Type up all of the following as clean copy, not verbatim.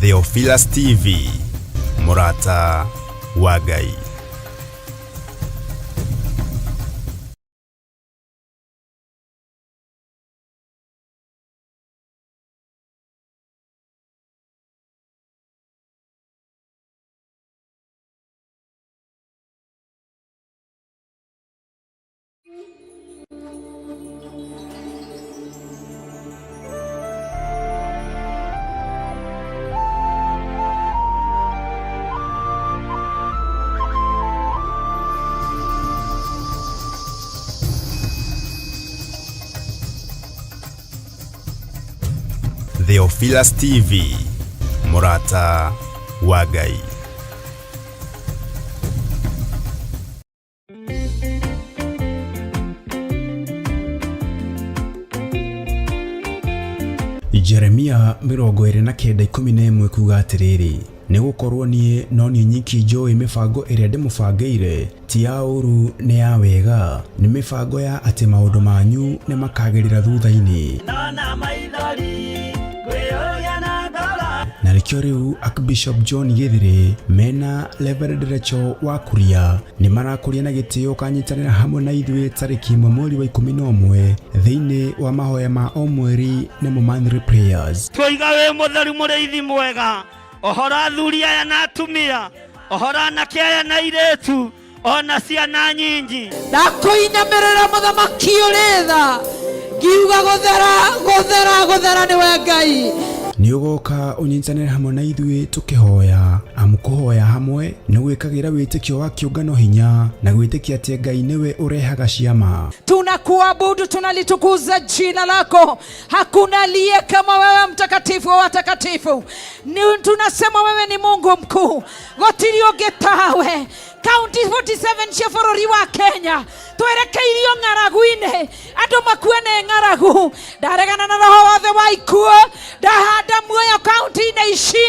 Theophilus TV, Mũrata wa Ngai. Theophilus TV, Mũrata wa Ngai. Jeremia 29:11 kuga atĩrĩrĩ, nĩ gũkorwo niĩ no niĩ nyiki njũĩ mĩbango ĩrĩa ndĩmũbangĩire, ti ya ũũru nĩ ya wega, nĩ mĩbango ya atĩ maũndũ manyu nĩ makagĩrĩra thutha-inĩ. Na nĩkĩo rĩu Archbishop John Gĩthĩrĩ mena Reverend Rachel wa Kuria nĩ marakũria na gĩtĩo ũkanyitanĩra hamwe na ithuĩ tarĩki 1 mweri wa 11 thĩinĩ wa mahoya ma o mweri nĩmo monthly prayers. Twoiga wĩ mũtheru mũrĩithi mwega, ohora athuri aya na atumia, ohora anake aya na airĩtu, ona ciana nyinyi. Ndakũinamĩrĩra mũthamaki ũrĩ tha, ngiuga gũthera gũthera gũthera nĩwe Ngai. Nĩ ũgoka ũnyitanĩre hamwe na ithuĩ tũkĩhoya, amu kũhoya hamwe nĩ gwĩkagĩra wĩtĩkio wa kĩũngano hinya na gwĩtĩkia atĩ Ngai nĩwe ũrehaga ciama. Tunakuabudu, tunalitukuza jina lako. Hakuna aliye kama wewe, mtakatifu wa watakatifu. Ni tunasema wewe ni Mungu mkuu, gũtirĩ ũngĩ tawe. Kaunti 47 cia bũrũri wa Kenya twerekeirio ng'aragu-inĩ, andũ makue nĩ ng'aragu. Ndaregana na roho wothe wa ikuũ, ndahanda muoyo kaunti-inĩ ici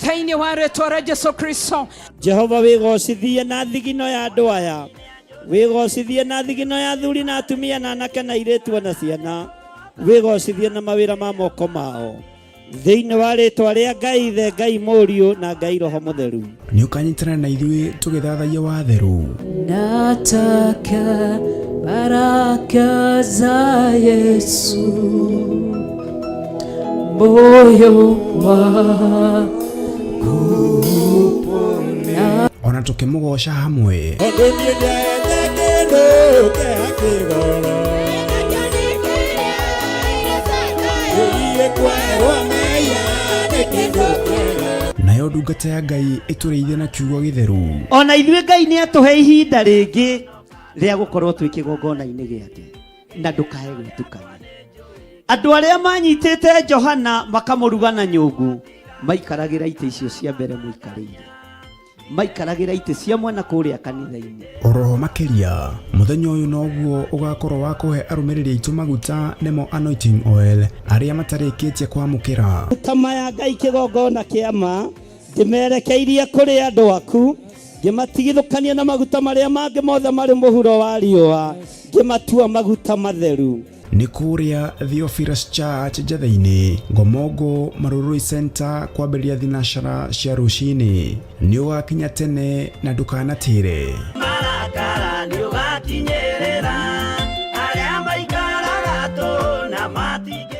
thĩinĩ wa rĩtwa rĩa Jesu Kristo. Jehova wĩgocithie na thigino ya andũ aya, wĩgocithie na thigino ya athuri na atumia na anake na airĩtu ona ciana, wĩgocithie na mawĩra ma moko mao, thĩinĩ wa rĩtwa rĩa Ngai Ithe, Ngai Mũriũ na Ngai Roho Mũtheru. Nĩ ũkanyitanĩra na ithuĩ tũgĩthathaiya watheru. Nataka baraka za Yesu, moyo wangu upone. Ona tũkĩmũgoca hamwe. Tondũ niĩ ndethe kĩndũ kĩa kĩgoro. Ũthiĩ kwerwo mehia nĩ kĩndũ kĩega. Nayo ndungata ya Ngai ĩtũrĩithie na kiugo gĩtheru. Ona ithuĩ Ngai nĩ atũhe ihinda rĩngĩ rĩa gũkorwo twĩ kĩgongona-inĩ gĩake, na ndũkae gwĩtukania. Andũ arĩa manyitĩte Johana makamũruga na nyũngũ maikaragĩra itĩ icio cia mbere mũikarĩire, maikaragĩra itĩ cia mwena kũrĩa kanitha-inĩ. Oroho makĩria mũthenya ũyũ noguo ũgakorwo wa kũhe arũmĩrĩri aitũ maguta nĩmo anointing oil arĩa matarĩkĩtie kwamũkĩra. Maguta maya Ngai kĩgongona kĩa ma ndĩmerekeirie kũrĩ andũ aku, ngĩmatigithũkania na maguta marĩa mangĩ mothe marĩ mũhuro wa riũa, ngĩmatua maguta matheru. Nĩ kũrĩa Theophilus Church Njetha-inĩ, Ngomongo Marurui Center kwambĩrĩria thinacara cia rũcinĩ. Nĩ ũgakinya tene na ndũkanatĩre. Marakara nĩ ũgakinyĩrĩra arĩa maikaraga tũ na matingĩ.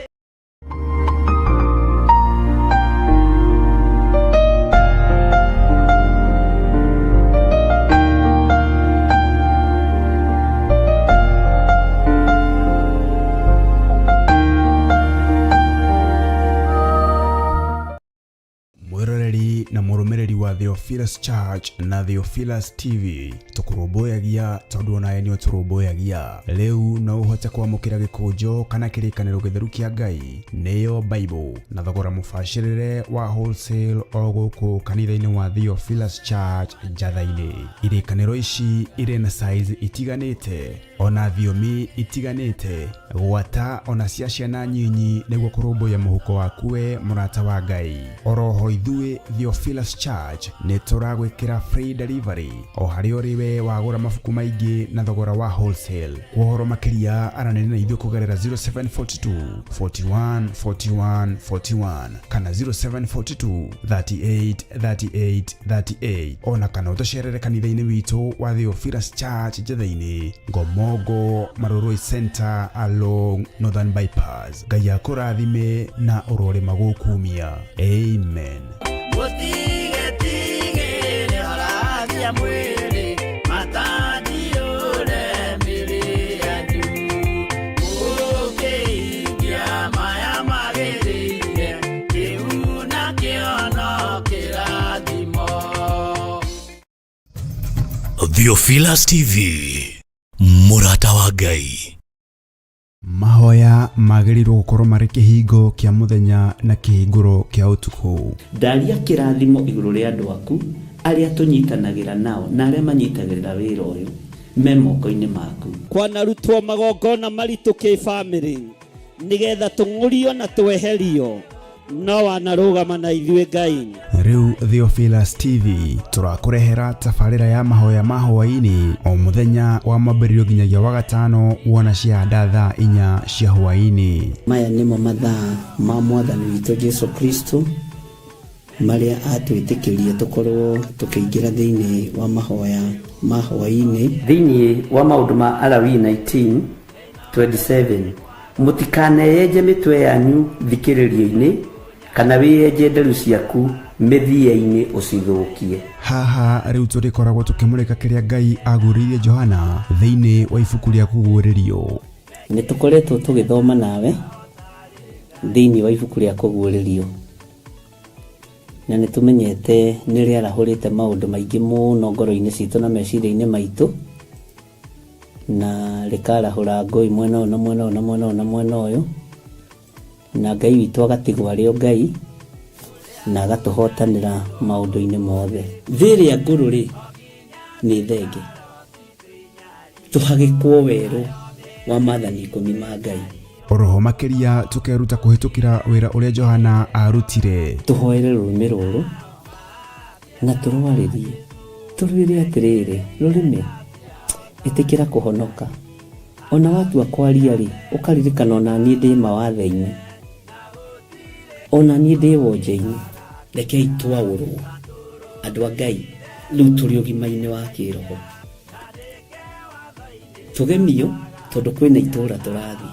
Mwĩroreri na mũrũmĩrĩri wa Theophilus Theophilus Church na Theophilus TV. Tũkũrũmbũyagia tondũ onawe nĩ ũtũrũmbũyagia. Rĩu no ũhote kwamũkĩra gĩkũnjo kana kĩrĩkanĩro gĩtheru kĩa Ngai nĩyo Bible na thogora mũbacĩrĩre wa wholesale o gũkũ kanitha-inĩ wa Theophilus Church Njatha-inĩ. Irĩkanĩro ici irĩ na size itiganĩte ona thiomi itiganĩte gwata ona cia ciana nyinyi nĩguo kũrũmbũiya mũhuko waku we mũrata wa Ngai. Oroho ithuĩ Theophilus Church nĩ tũragwĩkĩra free delivery o harĩa ũrĩ we wagũra mabuku maingĩ na thogora wa wholesale. Kwa ũhoro makĩria aranĩria na ithuĩ kũgerera 0742 41 41 41 kana 0742 38 38 38 ona kana ũtũcerere kanitha-inĩ witũ wa Theophilus Church Njatha-inĩ, Ngomongo, Marurui Center along Northern Bypass. Ngai akũrathime na ũrorĩma gũkumia. Amen. Mũtigetigĩre horagia mwĩrĩ matandiũre mĩrĩ yanyu mũkĩhingia maya magĩrĩire kĩu nakĩo no kĩrathimo. Theophilus TV, mũrata wa Ngai. Mahoya magĩrĩirwo gũkorwo marĩ kĩhingo kĩa mũthenya na kĩhingũro kĩa ũtukũ. Ndaria kĩrathimo igũrũ rĩa andũ aku arĩa tũnyitanagĩra nao na arĩa manyitagĩrĩra wĩra ũyũ me moko-inĩ maku. Kwanarutwo magongona maritũ kĩbamĩrĩ nĩgetha tũng'ũrio na tweherio no wanarũgama na ithuĩ Ngai. Rĩu Theophilus TV tũrakũrehera tabarĩra ya mahoya ma hwaĩ-inĩ o mũthenya wa mwambĩrĩrio nginyagia wa gatano wona ciahanda thaa inya cia hwaĩ-inĩ. Maya nĩmo mathaa ma Mwathani witũ Jesu Kristo marĩa atwĩtĩkĩrie tũkorwo tũkĩingĩra thĩinĩ wa mahoya ma hwaĩ-inĩ. Thĩinĩ wa maũndũ ma Alawii 19:27, mũtikaneyenje mĩtwe yanyu thikĩrĩrio-inĩ kana wĩyenje nderu ciaku mĩthia-inĩ ũcithũkie. Haha rĩu tũrĩkoragwo tũkĩmũrĩka kĩrĩa Ngai aguũrĩirie Johana thĩinĩ wa ibuku rĩa Kũguũrĩrio. Nĩ tũkoretwo tũgĩthoma nawe thĩinĩ wa ibuku rĩa Kũguũrĩrio, na nĩ tũmenyete nĩ rĩarahũrĩte maũndũ maingĩ mũno ngoro-inĩ citũ na meciria-inĩ maitũ, na rĩkarahũra ngũĩ mwena ũyũ na mwena ũyũ na mwena ũyũ na mwena ũyũ, na Ngai witũ agatigwo arĩ o Ngai na agatũhotanĩra maũndũ-inĩ mothe. Thĩ ĩrĩa ngũrũ rĩ nĩ thenge, tũhagĩkwo werũ wa maathani ikũmi ma Ngai. Oroho makĩria tũkeruta kũhĩtũkĩra wĩra ũrĩa Johana arutire. Tũhoere rũrĩmĩ rũrũ na tũrwarĩrie, tũrwĩre atĩrĩrĩ, rũrĩmĩ ĩtĩkĩra kũhonoka. Ona watua kwaria rĩ, ũkaririkana ona niĩ ndĩ mawathe-inĩ, ona niĩ ndĩ wonje-inĩ. Rekei twaũrwo andũ a Ngai, rĩu tũrĩ ũgima-inĩ wa kĩroho, tũgemio tondũ kwĩna itũũra tũrathiĩ.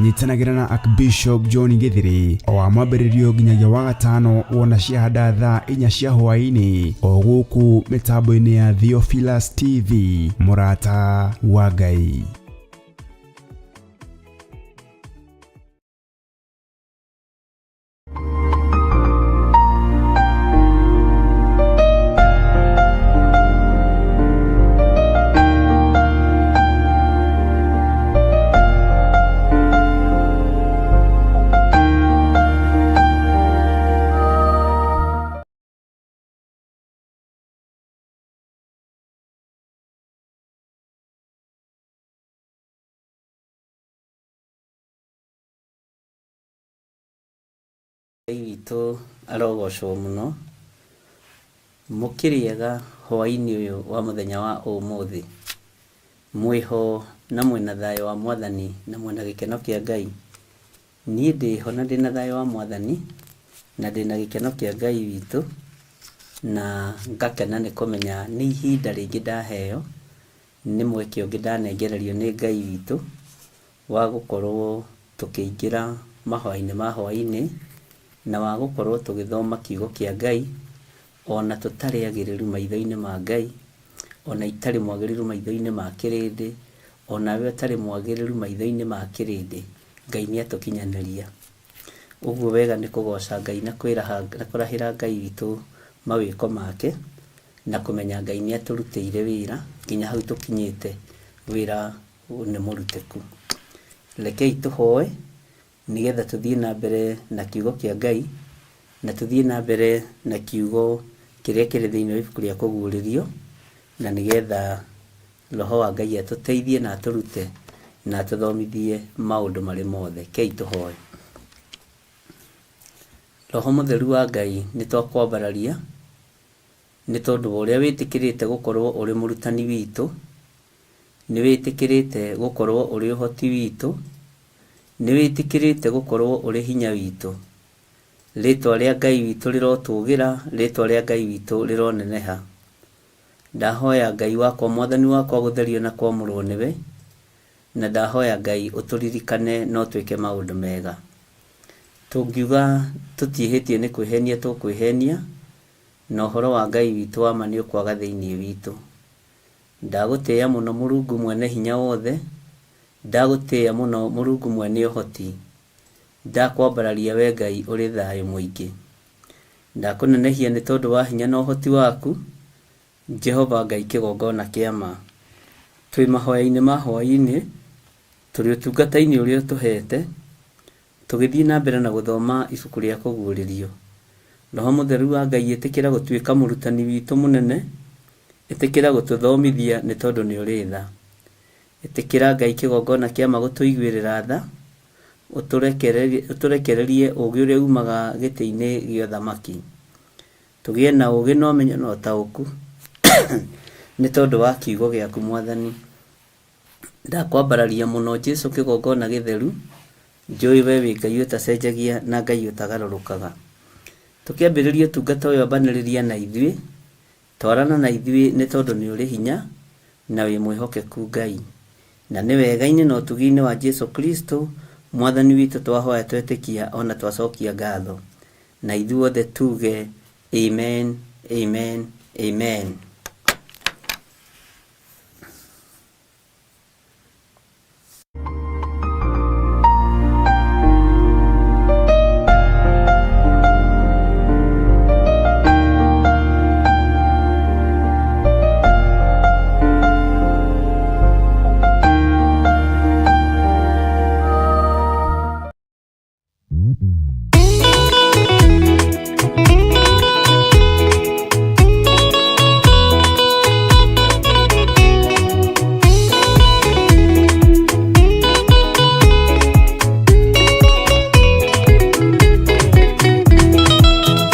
Nyitanagĩra na Archbishop John Gĩthĩrĩ o wa mwambĩrĩrio nginyagia wa gatano wona ciahanda thaa inya cia hwaĩ-inĩ o gũkũ mĩtambo-inĩ ya Theophilus TV, mũrata wa Ngai. Ngai witũ arogocwo mũno. Mũkĩrĩega hwaĩ-inĩ ũyũ wa mũthenya wa ũmũthĩ. Mwĩho na mwĩna thayũ wa Mwathani na mwĩna gĩkeno kĩa Ngai. Niĩ ndĩho na ndĩna thayũ wa Mwathani na ndĩna gĩkeno kĩa Ngai witũ, na ngakena nĩ kũmenya nĩ ihinda rĩngĩ ndaheo, nĩ mweke ũngĩ ndanengererio nĩ Ngai witũ wa gũkorwo tũkĩingĩra mahoya-inĩ ma hwaĩ-inĩ, na wa gũkorwo tũgĩthoma kiugo kĩa Ngai, ona tũtarĩ agĩrĩru maitho-inĩ ma Ngai, ona itarĩ mwagĩrĩru maitho-inĩ ma kĩrĩndĩ, onawe ũtarĩ mwagĩrĩru maitho-inĩ ma kĩrĩndĩ, Ngai nĩ atũkinyanĩria. Ũguo wega nĩ kũgoca Ngai na kwĩraha, na kũrahĩra Ngai witũ mawĩko make. Na kũmenya Ngai nĩ atũrutĩire wĩra nginya hau tũkinyĩte, wĩra nĩ mũrutĩku. Rekei tũhoe nĩgetha tũthiĩ na mbere na kiugo kĩa Ngai, na tũthiĩ na mbere na kiugo kĩrĩa kĩrĩ thĩinĩ wa ibuku rĩa Kũguũrĩrio, na nĩgetha Roho wa Ngai atũteithie na atũrute na atũthomithie maũndũ marĩ mothe. Rekei tũhoe. Roho Mũtheru wa Ngai, nĩ twakwambararia nĩ tondũ wa ũrĩa wĩtĩkĩrĩte gũkorwo ũrĩ mũrutani witũ, nĩ wĩtĩkĩrĩte gũkorwo ũrĩ ũhoti witũ, nĩ wĩtĩkĩrĩte gũkorwo ũrĩ hinya witũ. Rĩtwa rĩa Ngai witũ rĩrotũgĩra, rĩtwa rĩa Ngai witũ rĩroneneha. Ndahoya Ngai wakwa, Mwathani wakwa gũtherio na kwamũrwo nĩwe, na ndahoya Ngai ũtũririkane na ũtwĩke maũndũ mega. Tũngiuga tũtiĩhĩtie nĩ kwĩhenia tũkwĩhenia, na ũhoro wa Ngai witũ wa ma nĩ ũkwaga thĩinĩ witũ. Ndagũtĩĩa mũno Mũrungu mwene hinya wothe, ndagũtĩĩa mũno Mũrungu mwene ũhoti, ndakwambararia we Ngai ũrĩ thayũ mũingĩ. Ndakũnenehia nĩ tondũ wa hinya na ũhoti waku, Jehova Ngai kĩgongona kĩa ma. Twĩ mahoya-inĩ ma hwaĩ-inĩ, tũrĩ ũtungata-inĩ ũrĩa ũtũhete, tũgĩthiĩ na mbere na gũthoma ibuku rĩa Kũguũrĩrio. Roho Mũtheru wa Ngai ĩtĩkĩra gũtuĩka mũrutani witũ mũnene, ĩtĩkĩra gũtũthomithia nĩ tondũ nĩ ũrĩ tha. Ĩtĩkĩra Ngai kĩgongona kĩa ma gũtũiguĩrĩra tha, ũtũrekererie ũũgĩ ũrĩa umaga gĩtĩ-inĩ gĩa ũthamaki. Tũgĩe na ũũgĩ na ũmenyo na ũtaũku nĩ tondũ wa kiugo gĩaku Mwathani. Ndakwambararia mũno Jesu kĩgongona gĩtheru, njũĩ we wĩ Ngai ũtacenjagia na Ngai ũtagarũrũkaga. Tũkĩambĩrĩria ũtungata ũyũ ambanĩrĩria na ithuĩ, twarana na ithuĩ nĩ tondũ nĩ ũrĩ hinya na wĩ mwĩhokeku Ngai. Na nĩ wega-inĩ na ũtugi-inĩ wa Jesu Kristo Mwathani witũ twahoya twetĩkia ona twacokia ngatho. Na ithuothe tuge Amen, Amen, Amen.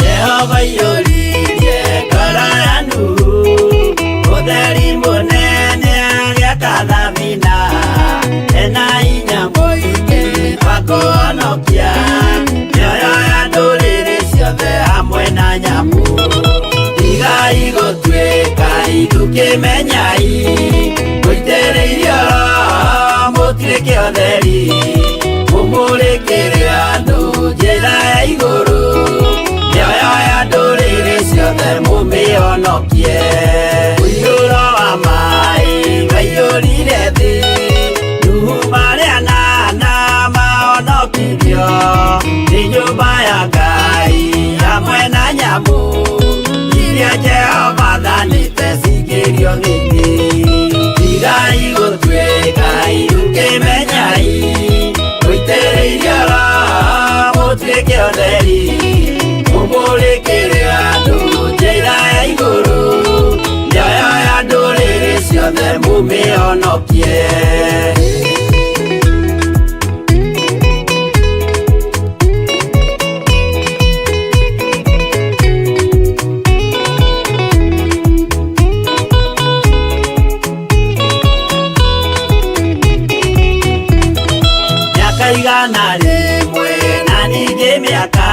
Jehova iyũririe ngoro ya Nuhu, ũtheri mũnene agĩaka thabina, ena hinya mũingĩ wa kũhonokia mĩoyo ya ndũrĩrĩ ciothe hamwe na nyamũ. Tigai gũtuĩka ithukĩmenyai, mũitĩrĩirio Roho mũtuĩke ũtheri, mũmũrĩkĩre andũ njĩra ya igũrũ, mĩoyo ya ndũrĩrĩ ciothe mũmĩhonokie. Mũiyũro wa maĩ waiyũrire thĩ, Nuhu marĩ anana mahonokirio nĩ nyũmba ya Ngai hamwe na nyamũ iria Jehova athanĩte cingĩrio thĩinĩ. Tigai gũtuĩka irukĩmenyai, mũitĩrĩirio Roho mũtuĩke ũtheri, mũmũrĩkĩre andũ njĩra ya igũrũ, mĩoyo ya ndũrĩrĩ ciothe mũmĩhonokie. Mĩaka 100 na ningĩ mĩaka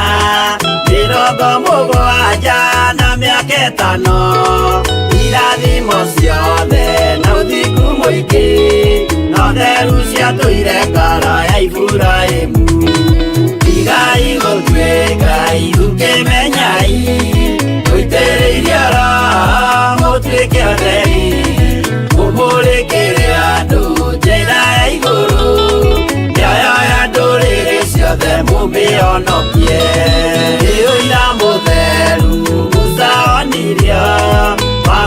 70 na mĩaka 5, irathimo ciothe na ũthingu mũingĩ, na ũtheru ciatũire ngoro ya Iburahĩmu. Tigai gũtuĩka ithukĩmenyai, mũitĩrĩirio Roho mũtuĩke ũtheri, mũmũrĩkĩre andũ njĩra ya igũrũ, mĩoyo ya ndũrĩrĩ ciothe mũmĩhonokie. Nĩ ũira mũtheru Musa onirio wa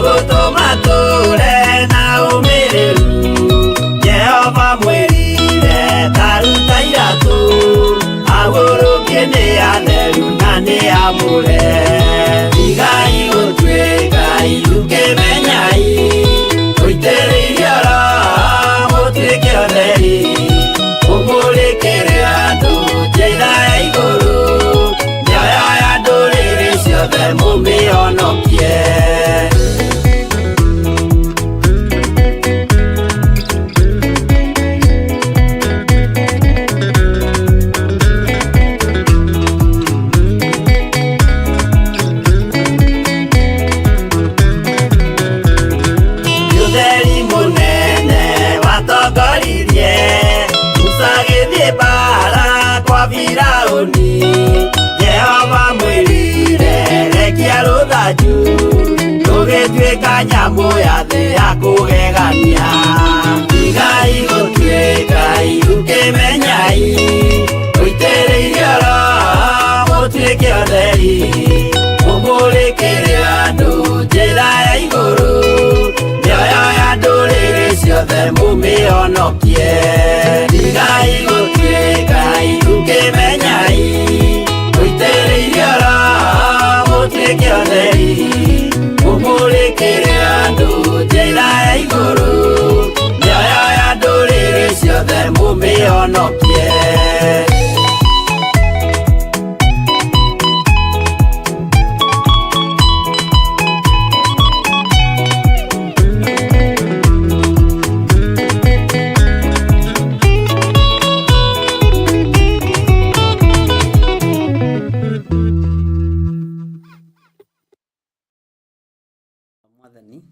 Mũtuĩke ũtheri, mũmũrĩkĩre andũ njĩra ya igũrũ, mĩoyo ya ndũrĩrĩ ciothe mũmĩhonokie. Ũtheri mũnene watongoririe Musa agĩthiĩ mbara kwa Firaũni. Jehova mwĩrire rekia rũthanju rũgĩtuĩka nyamũ ya thĩ ya kũgegania. Tigai gũtuĩka irukĩmenyai mũitĩrĩirio Roho mũtuĩke ũtheri, mũmũrĩkĩre andũ njĩra ya igũrũ, mĩoyo ya ndũrĩrĩ ciothe mũmĩhonokie. Tigai gũtuĩka irukĩmenyai mũitĩrĩirio Roho mũtuĩke ũtheri, mũmũrĩkĩre andũ njĩra ya igũrũ, mĩoyo ya ndũrĩrĩ ciothe mũmĩhonokie. Mwathani,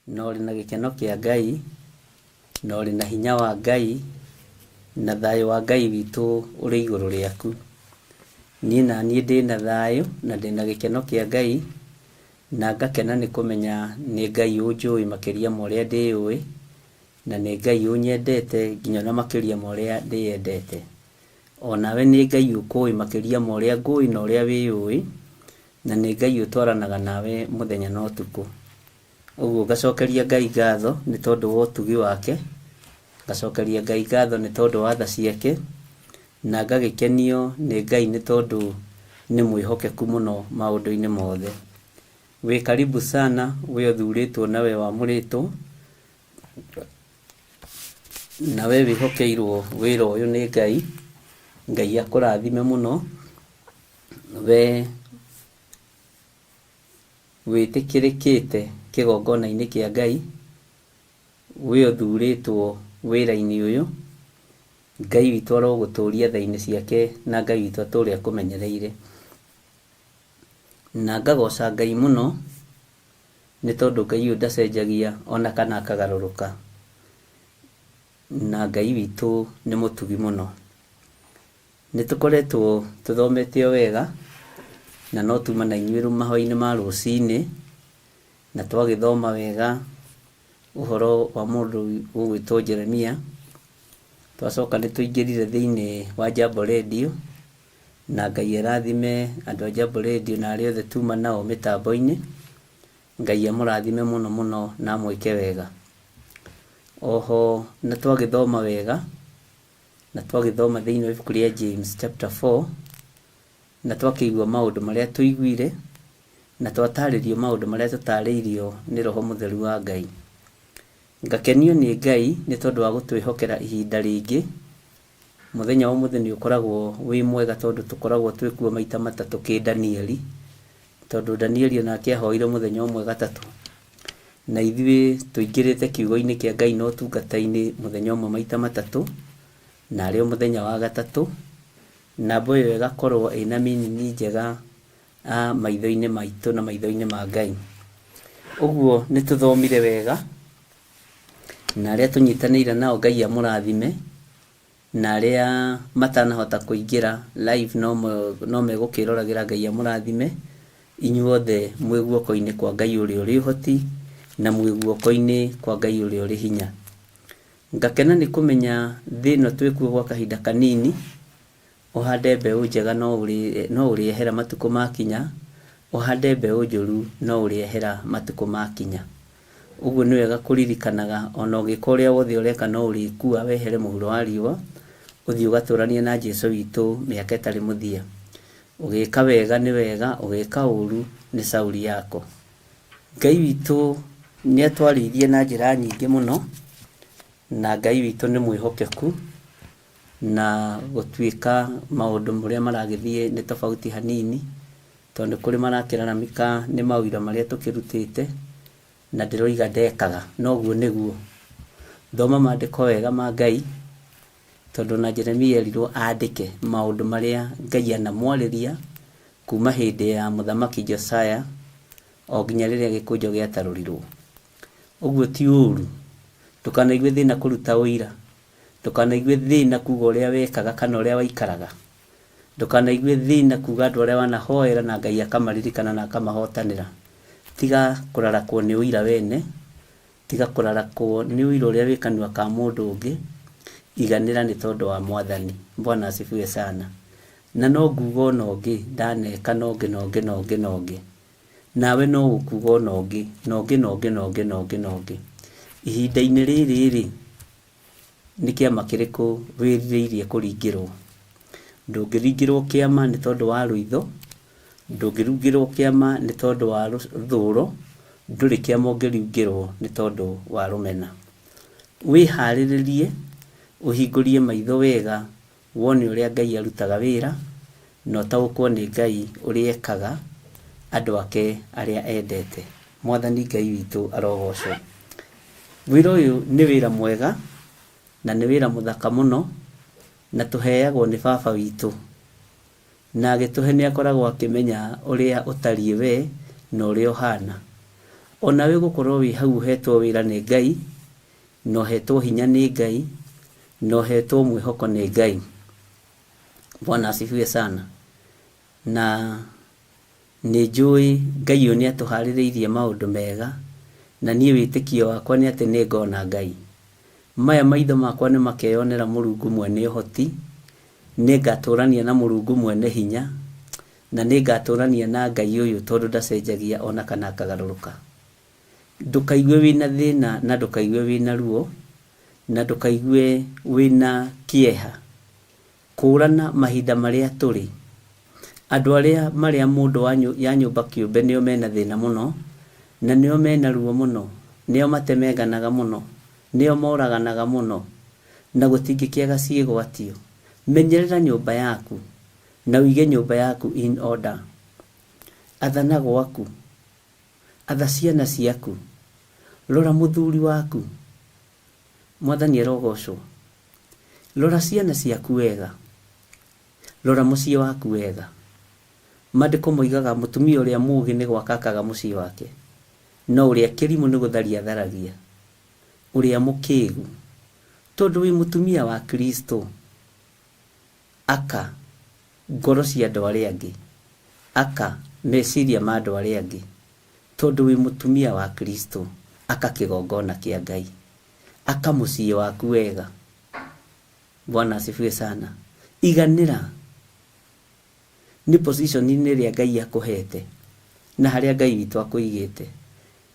na ũrĩ na gĩkeno kĩa Ngai, na ũrĩ na hinya wa Ngai, na thayũ wa Ngai witũ ũrĩ igũrũ rĩaku. Niĩ na niĩ ndĩ na thayũ na ndĩ na gĩkeno kĩa Ngai, na ngakena nĩ kũmenya nĩ Ngai ũnjũĩ makĩria ma ũrĩa ndĩũĩ, na nĩ Ngai ũnyendete nginya ona makĩria ma ũrĩa ndĩyendete. O nawe nĩ Ngai ũkũĩ makĩria ma ũrĩa ngũĩ na ũrĩa wĩyũĩ, na nĩ Ngai ũtwaranaga nawe mũthenya na ũtukũ. Ũguo ngacokeria Ngai ngatho nĩ tondũ wa ũtugi wake, ngacokeria Ngai ngatho nĩ tondũ wa tha ciake, na ngagĩkenio nĩ Ngai nĩ tondũ nĩ mwĩhokeku mũno maũndũ-inĩ mothe. Wĩ karibu sana we ũthurĩtwo na we wamũrĩtwo, na we wĩhokeirwo wĩra ũyũ nĩ Ngai. Ngai akũrathime mũno, we wĩtĩkĩrĩkĩte kĩgongona-inĩ kĩa Ngai, we ũthurĩtwo wĩra-inĩ ũyũ. Ngai witũ arogũtũria tha-inĩ ciake na Ngai witũ atũre akũmenyereire. Na ngagoca Ngai mũno nĩ tondũ Ngai ũyũ ndacenjagia ona kana akagarũrũka. Na Ngai witũ nĩ mũtugi mũno. Nĩ tũkoretwo tũthomete o wega, na no tuma na inyuĩ mahoya-inĩ ma rũcinĩ, na twagĩthoma wega ũhoro wa mũndũ ũgwĩtwo Jeremia. Twacoka nĩ tũingĩrire thĩinĩ wa Jambo Radio, na Ngai arathime andũ a Jambo Radio na arĩa othe tuma nao mĩtambo-inĩ. Ngai amũrathime mũno mũno na amwĩke wega. Oho nĩ twagĩthoma wega, na twagĩthoma thĩinĩ wa ibuku rĩa James chapter 4, na twakĩigua maũndũ marĩa tũiguire, na twatarĩrio maũndũ marĩa tũtarĩirio nĩ Roho Mũtheru wa Ngai. Ngakenio nĩ Ngai nĩ tondũ wa gũtwĩhokera ihinda rĩngĩ. Mũthenya wa ũmũthĩ nĩ ũkoragwo wĩ mwega tondũ tũkoragwo twĩ kuo maita matatũ kĩ Danieli, tondũ Danieli onake ahoire mũthenya ũmwe gatatũ. Na ithuĩ tũingĩrĩte kiugo-inĩ kĩa Ngai na ũtungata-inĩ mũthenya ũmwe maita matatũ, na arĩ o mũthenya wa gatatũ. Namba ĩyo ĩgakorwo ĩna meaning njega maitho-inĩ maitũ na maitho-inĩ ma Ngai. Ũguo nĩ tũthomire wega, na arĩa tũnyitanĩire nao Ngai amũrathime, na arĩa matanahota kũingĩra live no megũkĩroragĩra Ngai amũrathime. Inyuothe mwĩ guoko-inĩ kwa Ngai ũrĩa ũrĩ ũhoti, na mwĩ guoko-inĩ kwa Ngai ũrĩa ũrĩ hinya. Ngakena nĩ kũmenya thĩ ĩno twĩkuo gwa kahinda kanini, ũhande mbeũ njega no ũrĩehera matukũ makinya, ũhande mbeũ njũru no ũrĩehera matukũ makinya. Ũguo nĩ wega kũririkanaga ona ũgĩka ũrĩa wothe ũreka no ũrĩkua wehere mũhuro wa riũa, ũthiĩ ũgatũranie na Jesũ witũ mĩaka ĩtarĩ mũthia. Ũgĩka wega nĩ wega, ũgĩka ũru nĩ cauri yako. Ngai witũ nĩ atwarĩirie na njĩra nyingĩ mũno, Na Ngai witũ nĩ mwĩhokeku, na gũtuĩka maũndũ ũrĩa maragĩthiĩ nĩ tofauti hanini, tondũ nĩ kũrĩ marakĩraramika nĩ maũira marĩa tũkĩrutĩte, na ndĩroiga ndekaga, no ũguo nĩguo. Thoma maandĩko wega ma Ngai, tondũ ona Jeremia erirwo andĩke maũndũ marĩa Ngai anamwarĩria kuma hĩndĩ ya mũthamaki Josia o nginya rĩrĩa gĩkũnjo gĩatarũrirwo. Ũguo ti ũũru. Ndũkanaigue thĩna kũruta ũira. Ndũkanaigue thĩna kuga ũrĩa wekaga kana ũrĩa waikaraga. Ndũkanaigue thĩna kuga andũ arĩa wanahoera na Ngai akamaririkana na akamahotanĩra. Tiga kũrarakwo nĩ ũira wene, tiga kũrarakwo nĩ ũira ũrĩa wĩ kanua ka mũndũ ũngĩ, iganĩra nĩ tondũ wa Mwathani. Bwana asifiwe sana. Na no nguga ona ũngĩ, ndaneka na ũngĩ na ũngĩ na ũngĩ na ũngĩ. Nawe no ũkuga ona ũngĩ, na ũngĩ na ũngĩ na ũngĩ na ũngĩ na ũngĩ. Ihinda-inĩ rĩrĩ-rĩ, nĩ kĩama kĩrĩkũ wĩrirĩirie kũringĩrwo? Ndũngĩringĩrwo kĩama nĩ tondũ wa rũitho, ndũngĩringĩrwo kĩama nĩ tondũ wa rũthũro, ndũrĩ kĩama ũngĩringĩrwo nĩ tondũ wa rũmena. Wĩharĩrĩrie, ũhingũrie maitho wega Wone ũrĩa Ngai arutaga wĩra, na ũtaũkwo nĩ Ngai ũrĩa ekaga andũ ake arĩa endete. Mwathani Ngai witũ arogocwo. Wĩra ũyũ nĩ wĩra mwega, na nĩ wĩra mũthaka mũno, na tũheagwo nĩ Baba witũ. Na agĩtũhe nĩ akoragwo akĩmenya ũrĩa ũtariĩ we, na ũrĩa ũhana. O nawe ũgũkorwo wĩ hau ũhetwo wĩra nĩ Ngai, Na ũhetwo hinya nĩ Ngai, na ũhetwo mwĩhoko nĩ Ngai. Bwana asifiwe sana. Na nĩ njũĩ Ngai ũyũ nĩ atũharĩrĩirie maũndũ mega, na niĩ wĩtĩkio wakwa nĩ atĩ nĩ ngona Ngai. Maya maitho makwa nĩ makeyonera Mũrungu mwene ũhoti, nĩ ngatũrania na Mũrungu mwene hinya, na nĩ ngatũrania na Ngai ũyũ tondũ ndacenjagia ona kana akagarũrũka. Ndũkaigue wĩna thĩna na ndũkaigue wĩna ruo na ndũkaigue wĩna kĩeha. Kũũrana mahinda marĩa tũrĩ. Andũ arĩa marĩ a mũndũ wa ya nyũmba kĩũmbe nĩo mena thĩna mũno, na nĩo mena ruo mũno, nĩo matemenganaga mũno, nĩo moraganaga mũno, na gũtingĩkĩaga ciĩgwatio. Menyerera nyũmba yaku na ũige nyũmba yaku in order. Athana gwaku. Atha ciana ciaku. Rora mũthuri waku. Mwathani arogocwo. Rora ciana ciaku wega. Rora mũciĩ waku wega. Mandĩko moigaga mũtumia ũrĩa mũũgĩ nĩ gwaka akaga mũciĩ wake, no ũrĩa kĩrimũ nĩ gũtharia atharagia. Ũrĩa mũkĩgu. Tondũ wĩ mũtumia wa Kristo, aka ngoro cia andũ arĩa angĩ. Aka meciria ma andũ arĩa angĩ. Tondũ wĩ mũtumia wa Kristo, aka kĩgongona kĩa Ngai. Aka mũciĩ waku wega. Bwana asifiwe sana. Iganĩra nĩ position-inĩ ĩrĩa Ngai akũhete na harĩa Ngai witũ akũigĩte,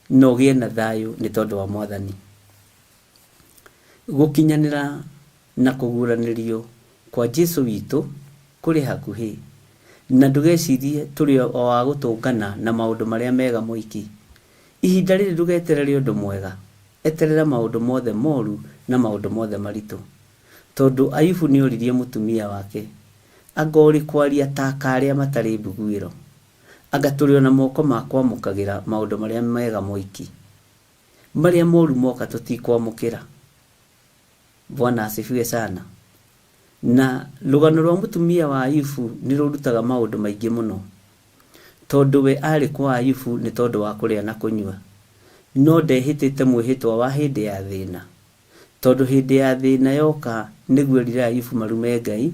na ũgĩe na thayũ nĩ tondũ wa Mwathani. Gũkinyanĩra na kũguũranĩrio kwa Jesu witũ kũrĩ hakuhĩ, na ndũgecirie tũrĩ o a gũtũngana na maũndũ marĩa mega moiki. Ihinda rĩrĩ ndũgeterere ũndũ mwega, eterera maũndũ mothe moru na maũndũ mothe maritũ. Tondũ Ayubu nĩoririe mũtumia wake, Anga ũrĩ kwaria ta aka arĩa matarĩ mbuguĩro? Anga tũrĩ o na moko ma kwamũkagĩra maũndũ marĩa mega moiki? Marĩa moru moka tũtikwamũkĩra. Bwana asifiwe sana. Na rũgano rwa mũtumia wa Ayubu nĩ rũrutaga maũndũ maingĩ mũno. Tondũ we aarĩ kwa Ayubu nĩ tondũ wa kũrĩa na kũnyua. No ndehĩtĩte mwĩhĩtwa wa hĩndĩ ya thĩna. Tondũ hĩndĩ ya thĩna yoka nĩguo erire Ayubu marume Ngai,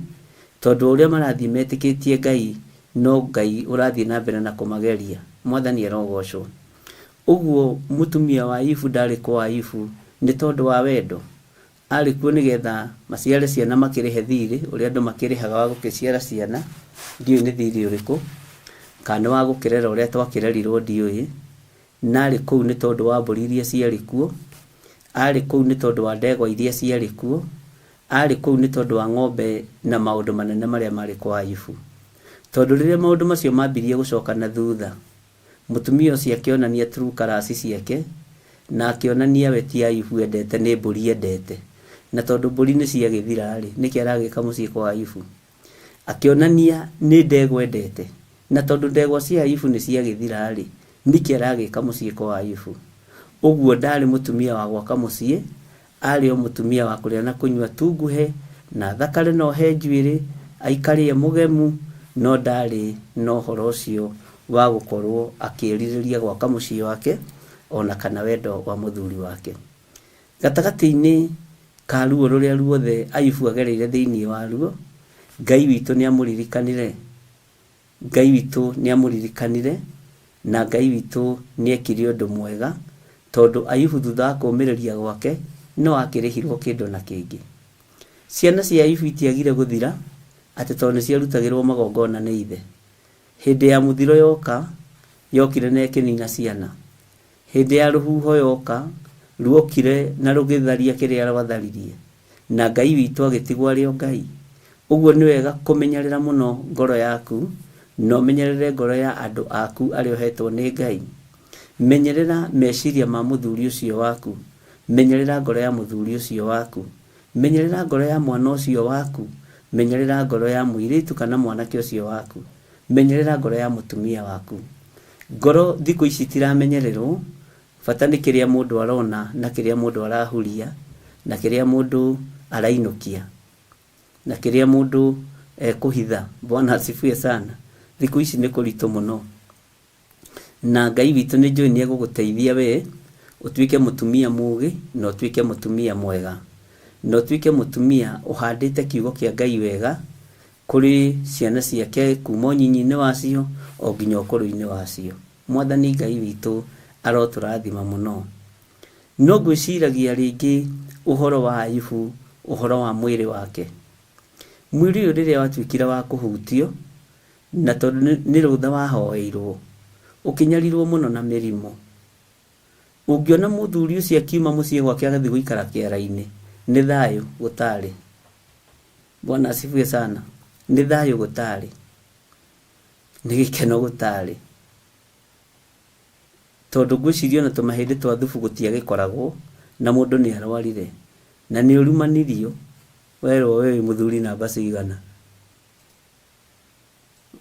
tondũ o ũrĩa marathiĩ metĩkĩtie Ngai no Ngai ũrathiĩ na mbere na kũmageria. Mwathani arogocwo. Ũguo mũtumia wa Ayubu ndarĩ kwa Ayubu nĩ tondũ wa wendo. Arĩ kuo nĩ getha maciare ciana makĩrĩhe thirĩ ũrĩa andũ makĩrĩhaga wa gũkĩciara ciana, ndiũĩ nĩ thirĩ ũrĩkũ, kana nĩ wa gũkĩrera ũrĩa twakĩrerirwo ndiũĩ. Na arĩ kũu nĩ tondũ wa mbũri iria ciarĩ kuo, arĩ kũu nĩ tondũ wa ndegwa iria ciarĩ kuo, arĩ kũu nĩ tondũ wa ng'ombe na maũndũ manene marĩa marĩ kwa Ayubu. Tondũ rĩrĩa maũndũ macio mambirie gũcoka na thutha, Mũtumia ũcio akĩonania true colours ciake Na akĩonania we ti Ayubu endete nĩ mbũri endete. Na tondũ mbũri nĩ ciagĩthira-rĩ, nĩkĩ aragĩka mũciĩ kwa Ayubu? Akĩonania nĩ ndegwa endete. Na tondũ ndegwa cia Ayubu nĩ ciagĩthira-rĩ, nĩkĩ aragĩka mũciĩ kwa Ayubu? Ũguo ndaarĩ mũtumia wa gwaka mũciĩ, aarĩ o mũtumia wa kũrĩa na kũnyua tu nguhe, na athakare na ohe njuĩrĩ, aikare e mũgemu, no ndaarĩ na ũhoro ũcio wa gũkorwo akĩĩrirĩria gwaka mũciĩ wake o na kana wendo wa mũthuri wake. Gatagatĩ-inĩ ka ruo rũrĩa ruothe Ayubu agereire thĩinĩ waruo, Ngai witũ nĩamũririkanire. Ngai witũ nĩamũririkanire, na Ngai witũ nĩekire ũndũ mwega, tondũ Ayubu thutha wa kũũmĩrĩria gwake no akĩrĩhirwo kĩndũ na kĩngĩ. Ciana cia Ayubu itiagire gũthira atĩ tondũ nĩciarutagĩrwo magongona nĩ ithe. Hĩndĩ ya mũthiro yoka, yokire na ĩkĩnina ciana. Hĩndĩ ya rũhuho yoka, ruokire na rũgĩtharia kĩrĩa rwatharirie, na Ngai witũ agĩtigwo arĩ o Ngai. Ũguo nĩ wega kũmenyerera mũno ngoro yaku, na ũmenyerere ngoro ya andũ aku arĩa ũhetwo nĩ Ngai. Menyerera meciria ma mũthuri ũcio waku. Menyerera ngoro ya mũthuri ũcio waku. Menyerera ngoro ya mwana ũcio waku. Menyerera ngoro ya mũirĩtu kana mwanake ũcio waku. Menyerera ngoro ya mũtumia waku. Ngoro thikũ ici itiramenyererwo, bata nĩ kĩrĩa mũndũ arona na kĩrĩa mũndũ arahuria na kĩrĩa mũndũ arainũkia na kĩrĩa mũndũ ekũhitha. Bwana asifiwe sana. Thikũ ici nĩ kũritũ mũno. Na Ngai witũ nĩ njũĩ nĩ egũgũteithia we ũtuĩke mũtumia mũgĩ na ũtuĩke mũtumia mwega na ũtuĩke mũtumia ũhandĩte kiugo kĩa Ngai wega kũrĩ ciana ciake kuma ũnyinyi-inĩ wacio o nginya ũkũrũ-inĩ wacio. Mwathani Ngai witũ arotũrathima mũno. No ngwĩciragia rĩngĩ ũhoro wa Ayubu, ũhoro wa mwĩrĩ wake. Mwĩrĩ ũyũ rĩrĩa watuĩkire wa kũhutio, Na tondũ nĩ rũtha wahoeirwo, ũkĩnyarirwo mũno na mĩrimũ. Ũngĩona mũthuri ũcio akiuma mũciĩ gwake agathiĩ gũikara kĩara-inĩ, nĩ thayũ gũtarĩ. Bwana asifiwe sana. Nĩ thayũ gũtarĩ. Nĩ gĩkeno gũtarĩ. Tondũ ngwĩciria ona tũmahĩndĩ twa thubu gũtiagĩkoragwo, na mũndũ nĩ arwarire. Na nĩ ũrumanirio, werwo we wĩ mũthuri namba cigana.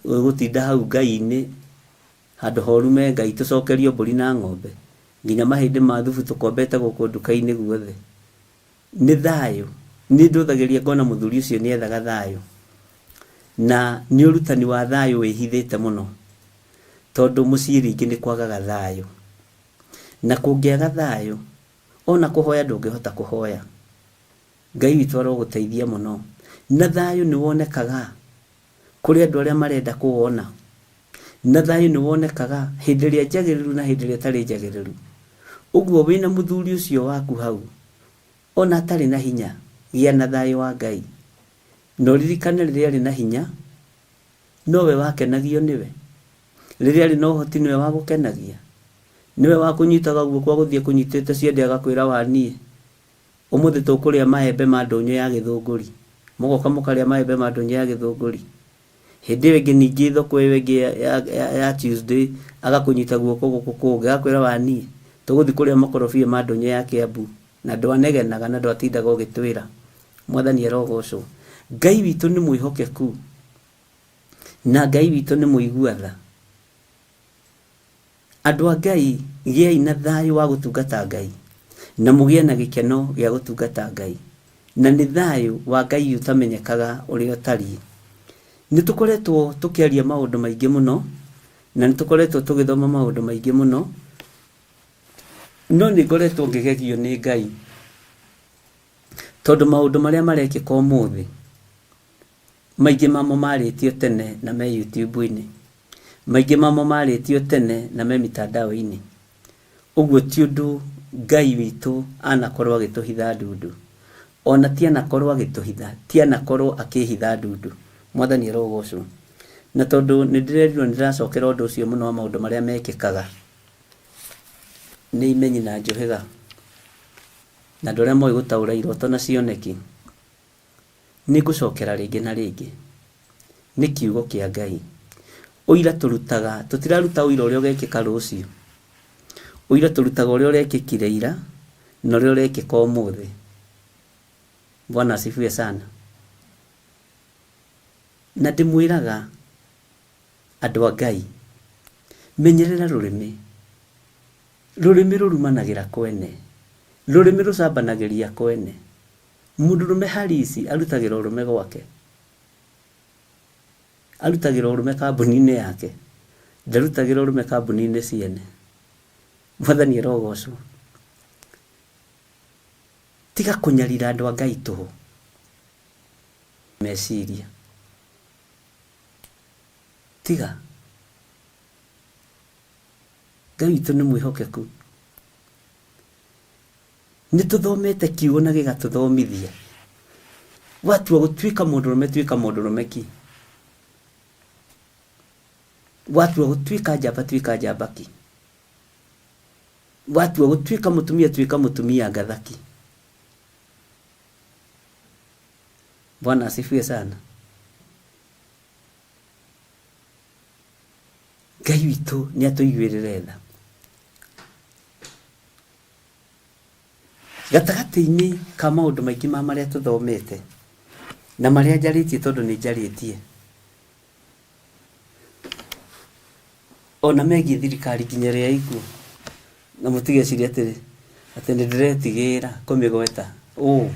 Ũgũtinda hau Ngai-inĩ handũ ha ũrume Ngai tũcokerio mbũri na ng'ombe nginya mahĩndĩ ma thubu tũkombete gũkũ nduka-inĩ guothe. Nĩ thayũ. Niĩ ndũthagĩria ngona mũthuri ũcio nĩ ethaga thayũ. Na nĩ ũrutani wa thayũ wĩhithĩte mũno. Tondũ mũciĩ rĩngĩ nĩ kwagaga thayũ. Na kũngĩaga thayũ, ona kũhoya ndũngĩhota kũhoya. Ngai witũ arogũteithia mũno. Na thayũ nĩ wonekaga kũrĩ andũ arĩa marenda kũwona. Na thayũ nĩ wonekaga hĩndĩ ĩrĩa njagĩrĩru na hĩndĩ ĩrĩa ĩtarĩ njagĩrĩru. Ũguo wĩna mũthuri ũcio waku hau, ona atarĩ na hinya, gĩa na thayũ wa Ngai. Na ũririkane rĩrĩa arĩ na hinya, nowe wakenagio nĩwe. Rĩrĩa arĩ na ũhoti nĩwe wagũkenagia. Nĩwe wakũnyitaga guoko agũthiĩ akũnyitĩte ciande agakwĩra waniĩ. Ũmũthĩ tũkũrĩa maembe ma ndũnyũ ya Gĩthũngũri. Mũgoka mũkarĩa maembe ma ndũnyũ ya Gĩthũngũri. Hĩndĩ ĩyo ĩngĩ ningĩ thoko ĩyo ĩngĩ ya, ya, ya, ya Tuesday agakũnyita guoko gũkũ kũngĩ agakwĩra waniĩ tũgũthiĩ kũrĩa makorobia ma ndũnyũ ya Kĩambu na ndwanegenaga na ndwatindaga ũgĩtwĩra. Mwathani arogocwo. Ngai witũ nĩ mwĩhokeku na Ngai witũ nĩ mũigua tha. Andũ a Ngai, gĩai na thayũ wa gũtungata Ngai, na mũgĩe na gĩkeno gĩa gũtungata Ngai, na nĩ thayũ wa Ngai ũtamenyekaga ũrĩa ũtariĩ. Nĩ tũkoretwo tũkĩaria maũndũ maingĩ mũno, na nĩ tũkoretwo tũgĩthoma maũndũ maingĩ mũno, no nĩ ngoretwo ngĩgegio nĩ Ngai, tondũ maũndũ marĩa marekĩka ũmũthĩ, maingĩ mamo marĩtio tene na me YouTube-inĩ. Maingĩ mamo marĩtio tene na me mitandao-inĩ. Ũguo ti ũndũ Ngai witũ anakorwo agĩtũhitha ndundu. Ona ti anakorwo agĩtũhitha, ti anakorwo akĩhitha ndundu. Mwathani arogocwo. Na tondũ nĩ ndĩrerirwo nĩ ndĩracokera ũndũ ũcio mũno wa maũndũ marĩa mekĩkaga nĩ imenyi na njũhĩga na andũ arĩa moĩ gũtaũra iroto na cioneki. Nĩ ngũcokera rĩngĩ na rĩngĩ. Nĩ kiugo kĩa Ngai. Ũira tũrutaga, tũtiraruta ũira ũrĩa ũgekĩka rũciũ. Ũira tũrutaga ũrĩa ũrekĩkire ira na ũrĩa ũrekĩka ũmũthĩ. Bwana asifiwe sana. Na ndĩmwĩraga andũ a Ngai, menyerera rũrĩmĩ. Rũrĩmĩ rũrumanagĩra kwene. Rũrĩmĩ rũcambanagĩria kwene. Mũndũrũme harici arutagĩra ũrũme gwake. Arutagĩra ũrũme kambuni-inĩ yake. Ndarutagĩra ũrũme kambuni-inĩ ciene. Mwathani arogocwo. Tiga kũnyarira andũ a Ngai tũhũ. Meciria. Tiga. Ngai witũ nĩ mwĩhokeku. Nĩ tũthomete kiugo na gĩgatũthomithia. Watua gũtuĩka mũndũrũme tuĩka mũndũrũme ki. Watua gũtuĩka njamba tuĩka njamba ki. Watua gũtuĩka mũtumia tuĩka mũtumia ngathaki. Bwana asifiwe sana. Ngai witũ nĩ atũiguĩrĩre tha. Gatagatĩ-inĩ ka maũndũ maingĩ ma marĩa tũthomete na marĩa njarĩtie tondũ nĩ njarĩtie, ona megiĩ thirikari nginya ĩrĩa ĩkuo, na mũtigecirie atĩrĩ, atĩ nĩ ndĩretigĩra kũmĩgweta, ũũ,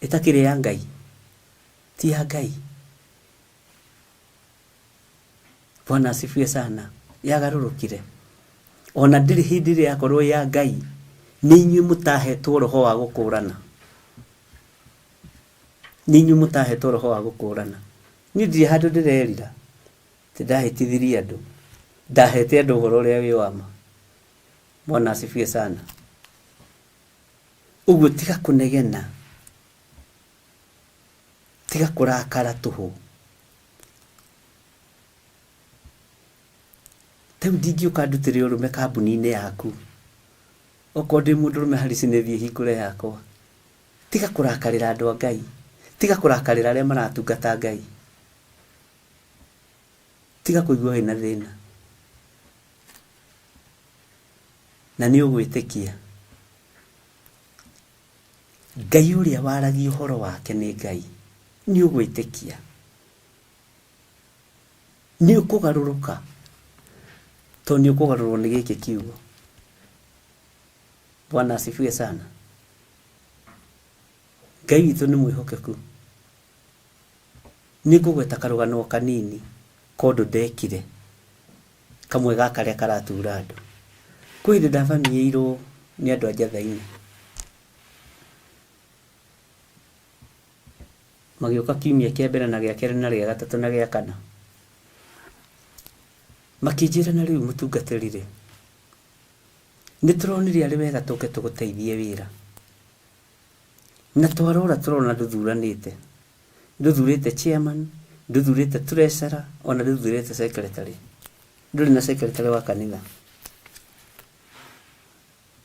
ĩtakĩrĩ ya Ngai, ti ya Ngai. Bwana asifiwe sana. Yagarũrũkire. Ona ndĩrĩ hĩndĩ ĩrĩa yakorwo ya Ngai. Nĩ inyuĩ mũtahetwo roho wa gũkũrana. Nĩ inyuĩ mũtahetwo roho wa gũkũrana. Niĩ ndirĩ handũ ndĩrerira. Atĩ ndahĩtithirie andũ. Ndahete andũ ũhoro ũrĩa wĩ wa ma. Bwana asifiwe sana. Ũguo tiga kũnegena. Tiga kũrakara tũhũ. Ta rĩu ndingĩũka ndutĩre ũrũme kambuni-inĩ yaku. Okorwo ndĩ mũndũrũme Harris nĩ thiĩ hingũre yakwa. Tiga kũrakarĩra andũ a Ngai. Tiga kũrakarĩra arĩa maratungata Ngai. Tiga kũigua wĩna thĩna. Na nĩ ũgwĩtĩkia. Ngai ũrĩa waragia ũhoro wake nĩ Ngai. Nĩ ũgwĩtĩkia. Nĩ ũkũgarũrũka tondũ nĩ ũkũgarũrwo nĩ gĩkĩ kiugo. Bwana asifiwe sana. Ngai witũ nĩ mwĩhokeku. Nĩ ngũgweta karũgano kanini ka ũndũ ndekire kamwe ga karĩa karatura andũ. Kwĩ hĩndĩ ndavamiĩirwo nĩ andũ a Njatha-inĩ. Magĩũka kiumia kĩa mbere na gĩa kerĩ na gĩa gatatũ na gĩa kana. Makĩnjĩra na rĩu mũtungatĩri rĩ, nĩ tũronire arĩ wega tũke tũgũteithie wĩra. Na twarora tũrona ndũthuranĩte. Ndũthurĩte chairman, ndũthurĩte treasurer, ona ndũthurĩte secretary. Ndũrĩ na secretary wa kanitha.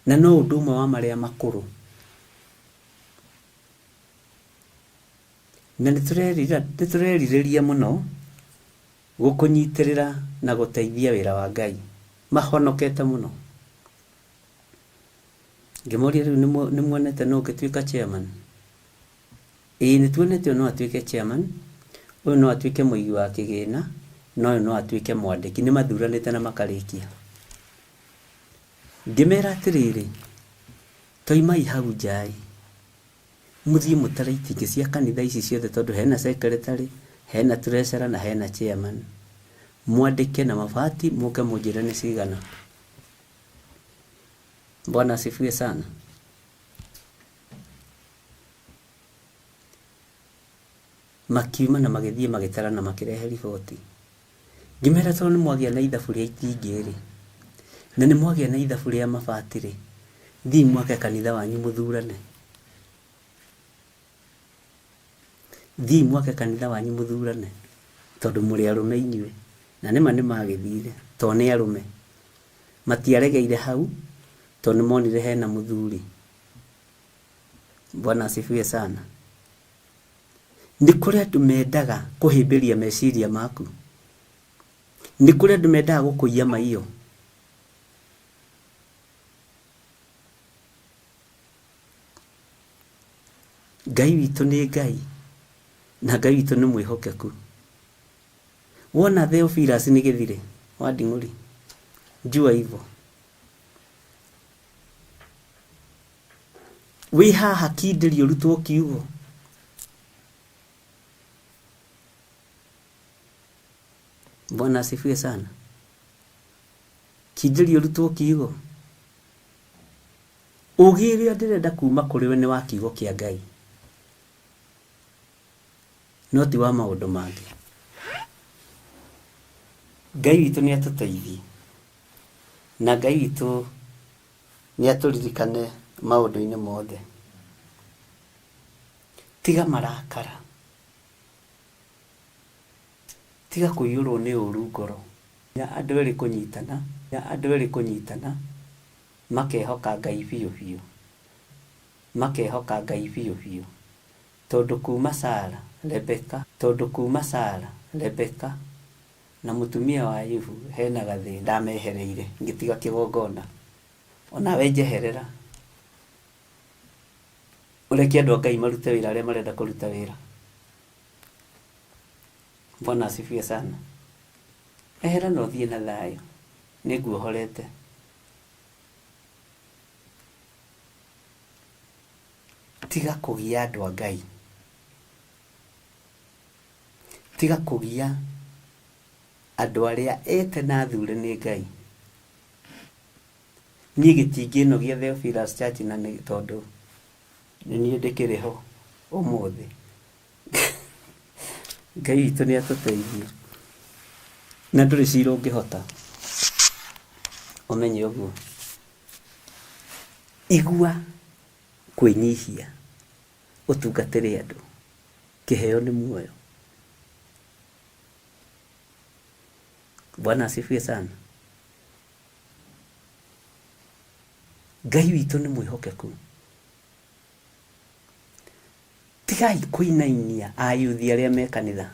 Na no ũndũ ũmwe wa marĩa makũrũ. Na nĩ tũrerirĩria mũno gũkũnyitĩrĩra na gũteithia wĩra wa Ngai. Mahonokete mũno. Ngĩmoria rĩu nĩ muonete nũ ũngĩtuĩka chairman? Ĩĩ nĩ tuonete ũyũ no atuĩke chairman, ũyũ no atuĩke mũigi wa kĩgĩna, na ũyũ no atuĩke mwandĩki. Nĩ mathuranĩte na makarĩkia. Ngĩmera atĩrĩrĩ, toimai hau nja ĩ, mũthiĩ mũtare itingĩ cia kanitha ici ciothe tondũ hena secretary, hena treasurer na hena chairman. Mwandĩke na mabati mũke mũnjĩre nĩ cigana. Bwana asifiwe sana. Makiuma na magĩthiĩ magĩtara na makĩrehe riboti. Ngĩmera tondũ nĩ mwagĩa na ithabu rĩa itingĩ-rĩ, na nĩ mwagĩa na ithabu rĩa mabati-rĩ, thiĩi mwake kanitha wanyu mũthurane. Thiĩi mwake kanitha wanyu mũthurane, tondũ mũrĩ arũme inyuĩ. Na nĩma nĩ magĩthire, tondũ nĩ arũme. Matiaregeire hau, tondũ nĩ monire hena mũthuri. Bwana asifiwe sana. Nĩ kũrĩ andũ mendaga kũhĩmbĩria meciria maku. Nĩ kũrĩ andũ mendaga gũkũiya maiyo. Ngai witũ nĩ Ngai na Ngai witũ nĩ mwĩhokeku. Wona Theophilus nĩ gĩthire wa Nding'ũri, jua hivyo. Wĩ haha kindĩria ũrutwo kiugo. Bwana asifiwe sana. Kindĩria ũrutwo kiugo. Ũgĩ ũrĩa ndĩrenda kuma kũrĩ we nĩ wa kiugo kĩa Ngai, no ti wa maũndũ mangĩ. Ngai witũ nĩ atũteithie na Ngai witũ nĩ atũririkane maũndũ-inĩ mothe. Tiga marakara, tiga kũiyũrwo nĩ ũru ngoro. Andũ erĩ kũnyitana, andũ erĩ kũnyitana makehoka Ngai biũ biũ, makehoka Ngai biũ biũ. Tondũ kuma Sara, Rebeka, tondũ kuma Sara, Rebeka na mũtumia wa Ayubu hena gathĩna. Ndamehereire ngĩtiga kĩgongona, o nawe njeherera. Ũreke andũ a Ngai marute wĩra arĩa marenda kũruta wĩra. Bwana asifiwe sana. Ehera na ũthiĩ na thayũ, nĩnguohorete. Tiga kũgia andũ a Ngai. Tiga kũgia andũ arĩa ete na athure nĩ Ngai. Niĩ gĩtingĩnogia Theophilus Church na nĩ tondũ nĩ niĩ ndĩkĩrĩ ho ũmũthĩ. Ngai witũ nĩ atũteithie. Na ndũrĩ cira ũngĩhota. Ũmenye ũguo. Igua kwĩnyihia ũtungatĩre andũ. Kĩheo nĩ muoyo. Bwana asifiwe sana. Ngai witũ nĩ mwĩhokeku. Tigai kũinainia ayuthi arĩa me kanitha.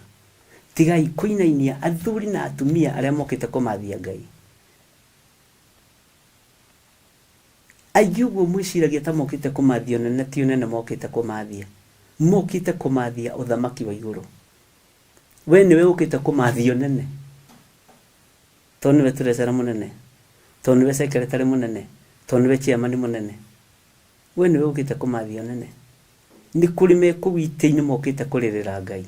Tigai kũinainia athuri na atumia arĩa mokĩte kũmathia Ngai. Aingĩ ũguo mwĩciragia ta mokĩte kũmathia ũnene ti ũnene mokĩte kũmathia. Mokĩte kũmathia ũthamaki wa igũrũ. We nĩwe ũkĩte kũmathia ũnene. Tondũ nĩwe treasurer mũnene. Tondũ nĩwe secretary mũnene. Tondũ nĩwe chairman mũnene. We nĩwe ũkĩte kũmathia ũnene. Nĩ kũrĩ me kũu itĩ-inĩ mokĩte kũrĩrĩra Ngai.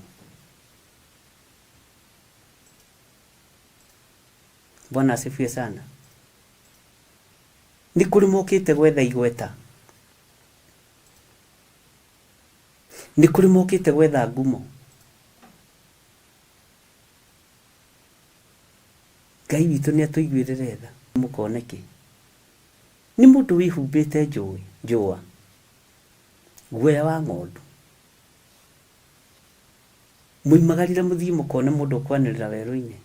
Bwana asifiwe sana. Nĩ kũrĩ mokĩte gwetha igweta. Nĩ kũrĩ mokĩte gwetha ngumo. Ngai witũ nĩ atũiguĩrĩre tha. Mũkone kĩ? Nĩ mũndũ wĩhumbĩte njũĩ, njũa, guoya wa ng'ondu. Mũimagarire mũthiĩ mũkone mũndũ ũkwanĩrĩra werũ-inĩ.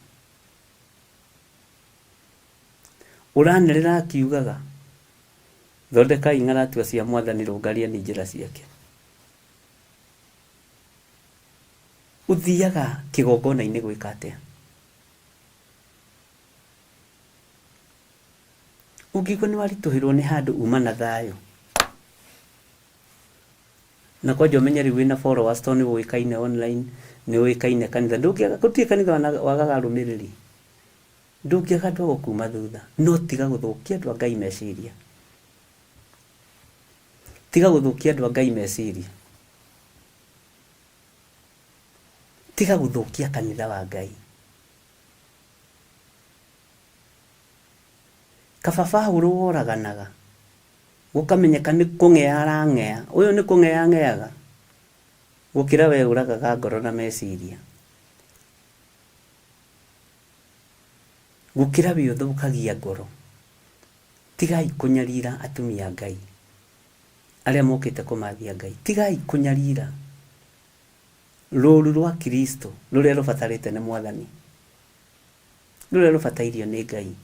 Ũranĩrĩra akiugaga, Thondekai ng'aratua cia Mwathani, rũngariani njĩra ciake. Ũthiaga kĩgongona-inĩ gwĩka atĩa? Ũngĩigua nĩ waritũhĩrwo nĩ handũ uma na thayũ. Na kwanja ũmenye rĩu wĩna followers tondũ nĩ ũĩkaine online, nĩ ũĩkaine kanitha. Ndũngĩaga, gũtirĩ kanitha wagaga arũmĩrĩri. Ndũngĩaga andũ a gũkuuma thutha, no tiga gũthũkia andũ a Ngai meciria. Tiga gũthũkia andũ a Ngai meciria. Tiga gũthũkia kanitha wa Ngai. Kaba Paũlũ woraganaga, gũkamenyeka nĩ kũng'ea arang'ea, ũyũ nĩ kũng'ea ang'eaga, gũkĩra wee ũragaga ngoro na meciria. Gũkĩra we ũthũkagia ngoro. Tigai kũnyarira atumia a Ngai arĩa mokĩte kũmathia Ngai. Tigai kũnyarira rũru rwa Kristo rũrĩa rũbatarĩte nĩ Mwathani, rũrĩa rũbatairio nĩ Ngai.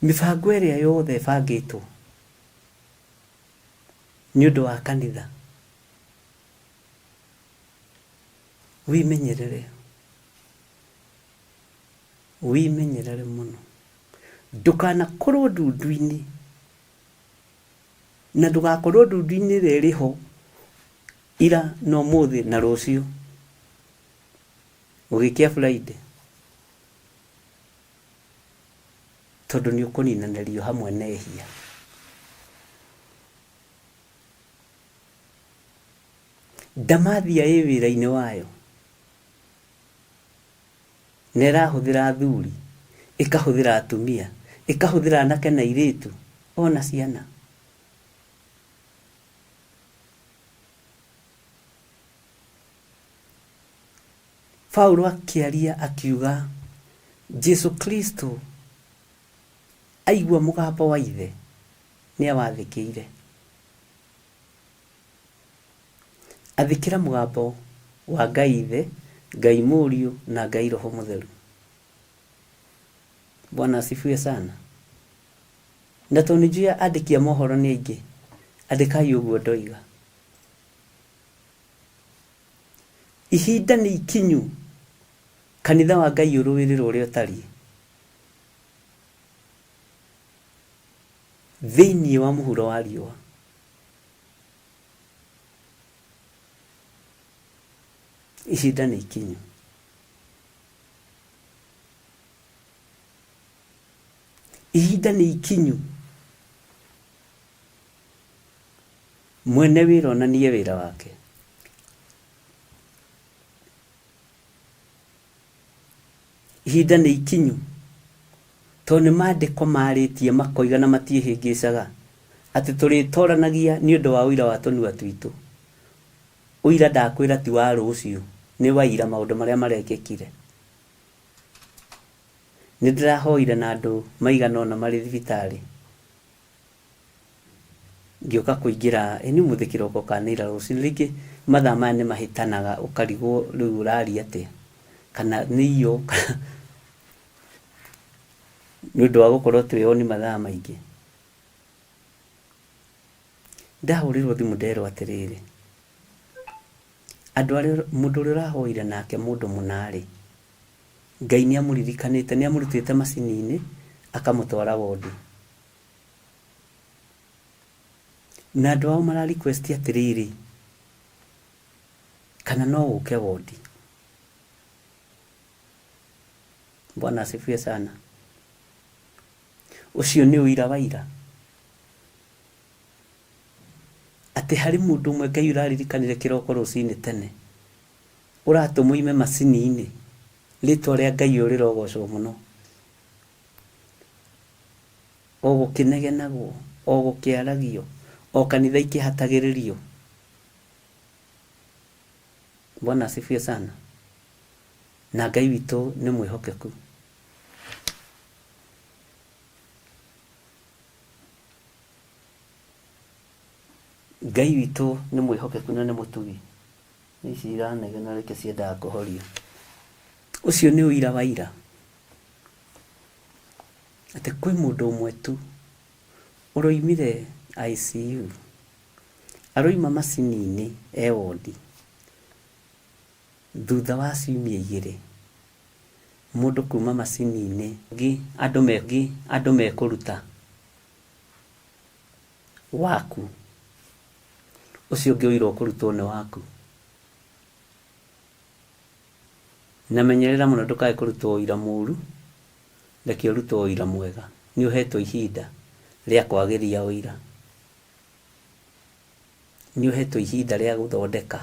Mĩbango ĩrĩa yothe ĩbangĩtwo nĩ ũndũ wa kanitha Wĩmenyerere, wĩmenyerere mũno ndũkanakorwo ndundu-inĩ Na ndũgakorwo ndundu-inĩ ĩrĩa ĩrĩ ho ira na ũmũthĩ na rũciũ. Gũgĩkĩa Friday. Tondũ nĩ ũkũninanĩrio hamwe na ehia. Ndamathia ĩ wĩra-inĩ wayo na ĩrahũthĩra athuri, ĩkahũthĩra atumia, ĩkahũthĩra anake na airĩtu ona ciana. Paulo akĩaria akiuga Jesu Kristo aigua mũgambo wa ithe nĩ awathĩkĩire. Athĩkĩra mũgambo wa Ngai Ithe, Ngai Mũriũ na Ngai Roho Mũtheru. Bwana asifiwe sana. Na tondũ nĩ njũĩ andĩki a mohoro nĩ aingĩ, andĩkai ũguo ndoiga. Ihinda nĩ ikinyu kanitha wa Ngai ũrũĩrĩrwo ũrĩa ũtariĩ thĩinĩ wa mũhuro wa riũa. Ihinda nĩ ikinyu. Ihinda nĩ ikinyu mwene wĩra onanie wĩra wake. Ihinda nĩ ikinyu tondũ nĩ maandĩko marĩtie makoiga na matiĩhĩngĩcaga atĩ tũrĩtoranagia nĩ ũndũ wa ũira wa tũnua twitũ. Ũira ndakwĩra ti wa rũciũ, nĩ wa ira maũndũ marĩa marekĩkire. Nĩ ndĩrahoire na andũ maigana ũna marĩ thibitarĩ. Ngĩũka kũingĩra, ĩ nĩ ũmũthĩ kĩroko kana nĩ ira rũcinĩ, rĩngĩ mathaa maya nĩ mahĩtanaga ũkarigwo rĩu ũraria atĩa, kana nĩ iyo nĩ ũndũ wa gũkorwo twĩ on mathaa maingĩ. Ndahũrĩrwo thimũ nderwo atĩrĩrĩ, andũ arĩa, mũndũ ũrĩa ũrahoire nake mũndũ mũna rĩ, Ngai nĩ amũririkanĩte, nĩ amũrutĩte macini-inĩ akamũtwara wondi. Na andũ ao mara request atĩrĩrĩ, kana no ũke wondi. Bwana asifiwe sana. Ũcio nĩ ũira wa ira. Atĩ harĩ mũndũ ũmwe Ngai ũraririkanire kĩroko rũcinĩ tene, ũratũmwo oime macini-inĩ. Rĩtwa rĩa Ngai ũyũ rĩrogocwo mũno. O gũkĩnegenagwo, o gũkĩaragio, o kanitha ikĩhatagĩrĩrio. Bwana asifiwe sana. Na Ngai witũ nĩ mwĩhokeku. Ngai witũ nĩ mwĩhokeku na nĩ mũtugi. Ici iranegena reke ciendaga kũhorio. Ũcio nĩ ũira wa ira. Atĩ kwĩ mũndũ ũmwe tu ũroimire ICU, aroima macini-inĩ e wondi, thutha wa ciumia igĩrĩ, mũndũ kuma macini-inĩ andũ andũ mekũruta waku, ũcio ũngĩ ũira ũkũrutwo nĩ waku. Na menyerera mũno ndũkae kũrutwo ũira mũru, reke ũrutwo ũira mwega. Nĩ ũhetwo ihinda rĩa kwagĩria ũira. Nĩ ũhetwo ihinda rĩa gũthondeka.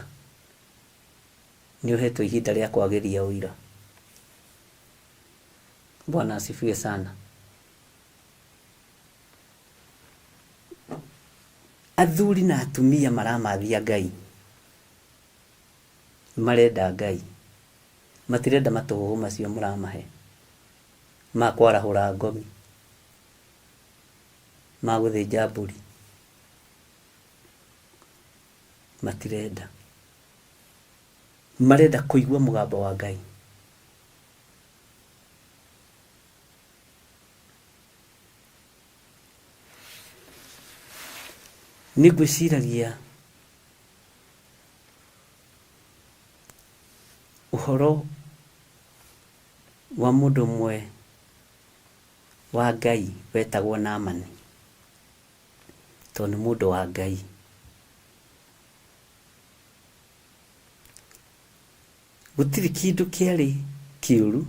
Nĩ ũhetwo ihinda rĩa kwagĩria ũira. Bwana asifiwe sana. Athuri na atumia maramathia Ngai. Marenda Ngai. Matirenda matũhũhũ macio mũramahe ma kwarahũra ngomi, ma gũthĩnja mbũri. Matirenda. Marenda kũigua mũgambo wa Ngai. Nĩ ngwĩciragia Ũhoro wa mũndũ ũmwe wa Ngai wetagwo Naamani. Tondũ nĩ mũndũ wa Ngai. Gũtirĩ kĩndũ kĩarĩ kĩũru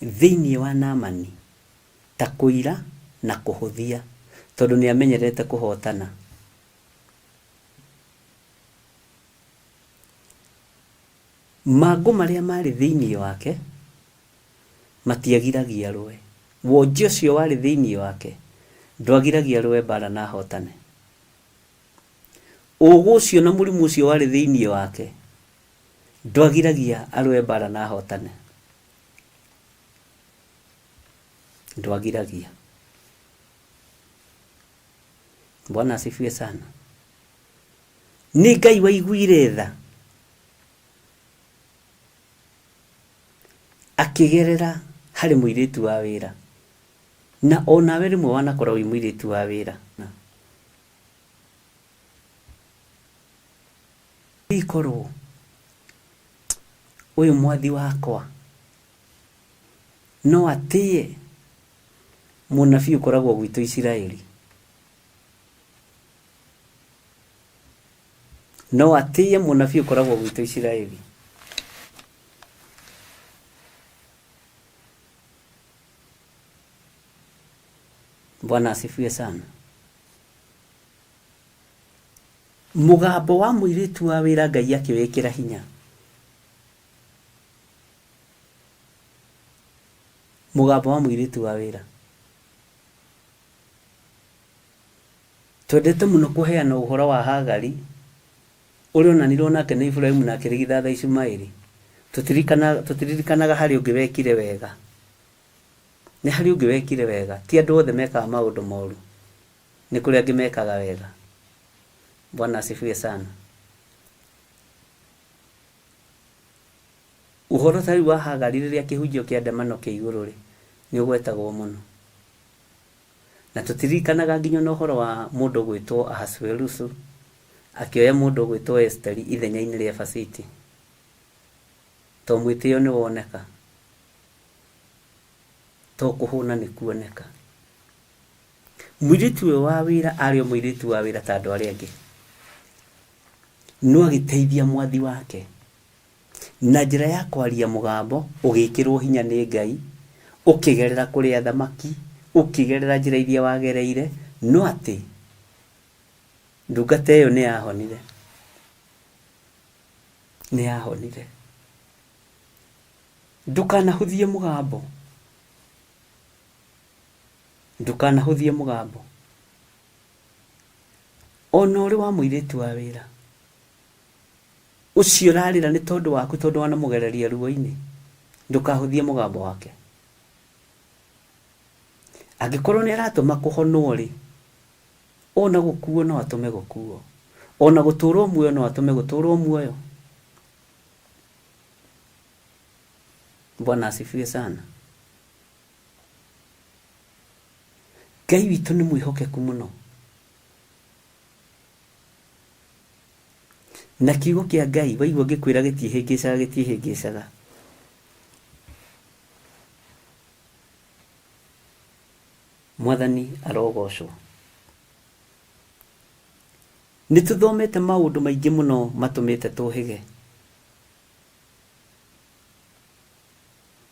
thĩinĩ wa Naamani ta kũira na kũhũthia, tondũ nĩ amenyerete kũhotana. Mangũ marĩa marĩ thĩinĩ wake matiagiragia arũe. Wonje ũcio warĩ thĩinĩ wake ndwagiragia arũe mbara na ahotane. Ũũgũ ũcio na mũrimũ ũcio warĩ thĩinĩ wake ndwagiragia arũe mbara na ahotane. Ndwagiragia. Bwana asifiwe sana. Nĩ Ngai waiguire tha akĩgerera harĩ mũirĩtu wa wĩra. Na onawe rĩmwe wanakorwo wĩ mũirĩtu wa wĩra. Korwo ũyũ mwathi wakwa no atĩe mũnabii ũkoragwo gwitũ Isiraeli. No atĩe mũnabii ũkoragwo gwitũ Isiraeli. Bwana asifiwe sana. Mũgambo wa mũirĩtu wa wĩra Ngai akĩwĩkĩra hinya. Mũgambo wa mũirĩtu wa wĩra. Twendete mũno kũheana ũhoro wa Hagari, ũrĩa onanirwo nake nĩ Iburahimu na akĩrigithatha Ishumaeli. Tũtiririkanaga harĩ ũngĩ wekire wega. Nĩ harĩ ũngĩ wekire wega. Ti andũ othe mekaga maũndũ moru. Nĩ kũrĩ angĩ mekaga wega. Bwana asifiwe sana. Ũhoro ta rĩu wa Hagari rĩrĩa kĩhunjio kĩa ndemano kĩ igũrũ rĩ, nĩ ũgwetagwo mũno. Na tũtiririkanaga nginya ona ũhoro wa mũndũ ũgwĩtwo Ahasuerusu akĩoya mũndũ ũgwĩtwo Esiteri ithenya-inĩ rĩa Vasiti. To mwĩtĩo nĩ woneka? To kũhũna nĩ kuoneka? Mũirĩtu ũyũ wa wĩra arĩ o mũirĩtu wa wĩra ta andũ arĩa angĩ. No agĩteithia mwathi wake. Na njĩra ya kwaria mũgambo ũgĩkĩrwo hinya nĩ Ngai, ũkĩgerera kũrĩ athamaki, ũkĩgerera njĩra iria wagereire, no atĩ ndungata ĩyo nĩ yahonire. Nĩ yahonire. Ndũkanahũthie mũgambo. Ndũkanahũthie mũgambo. Ona ũrĩ wa mũirĩtu wa wĩra. Ũcio ũrarĩra nĩ tondũ waku tondũ wanamũgereria ruo-inĩ. Ndũkahũthie mũgambo wake. Angĩkorwo nĩ aratũma kũhonwo-rĩ, ona gũkuo no atũme gũkuo. Ona gũtũrwo muoyo no atũme gũtũrwo muoyo. Bwana asifiwe sana. Ngai witũ nĩ mwĩhokeku mũno. Na kiugo kĩa Ngai waigua ngĩkwĩra gĩtiĩhĩngĩcaga gĩtiĩhĩngĩcaga. Mwathani arogocwo. Nĩ tũthomete maũndũ maingĩ mũno matũmĩte tũhĩge.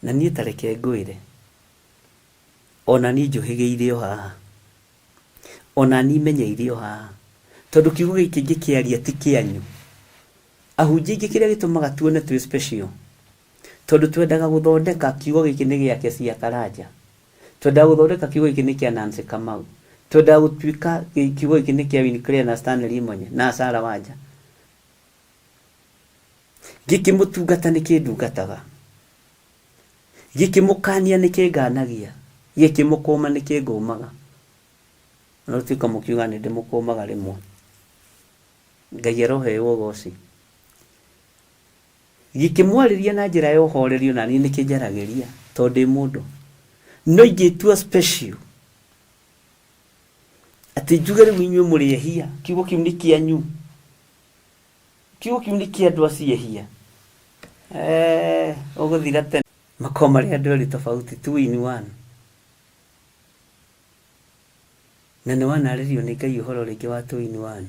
Na niĩ ta reke ngwĩre, ona niĩ njũhĩgĩire o haha. Ona niĩ menyeire o haha. Tondũ kiugo gĩkĩ ngĩkĩaria ti kĩanyu. Ahunjia aingĩ kĩrĩa gĩtũmaga tuone twĩ special, tondũ twendaga gũthondeka kiugo gĩkĩ nĩ gĩa Kesia Karanja. Twendaga gũthondeka kiugo gĩkĩ nĩ kĩa Nancy Kamau. Twendaga gũtuĩka kiugo gĩkĩ nĩ kĩa Winnie na Stanley Imonye na Sarah Wanja. Ngĩkĩmũtungata nĩ kĩndungataga. Gĩkĩmũkania nĩ kĩnganagia. Gĩkĩmũkũma nĩ kĩngũmaga. Na gũtuĩka mũkiuga nĩ ndĩmũkũmaga rĩmwe. Ngai aroheo ũgoci. Gĩkĩmwarĩria na njĩra ya ũhoreri ona niĩ nĩ kĩnjaragĩria tondũ ndĩ mũndũ. No ingĩtua special atĩ njuge rĩu inyuĩ mũrĩ ehia, kiugo kĩu nĩ kĩanyu. Kiugo kĩu nĩ kĩa andũ acio ehia. Eh, ũgũthira tene. Makoragwo marĩ andũ erĩ tofauti, two in one. Na nĩ wanarĩrio nĩ Ngai ũhoro rĩngĩ wa two in one.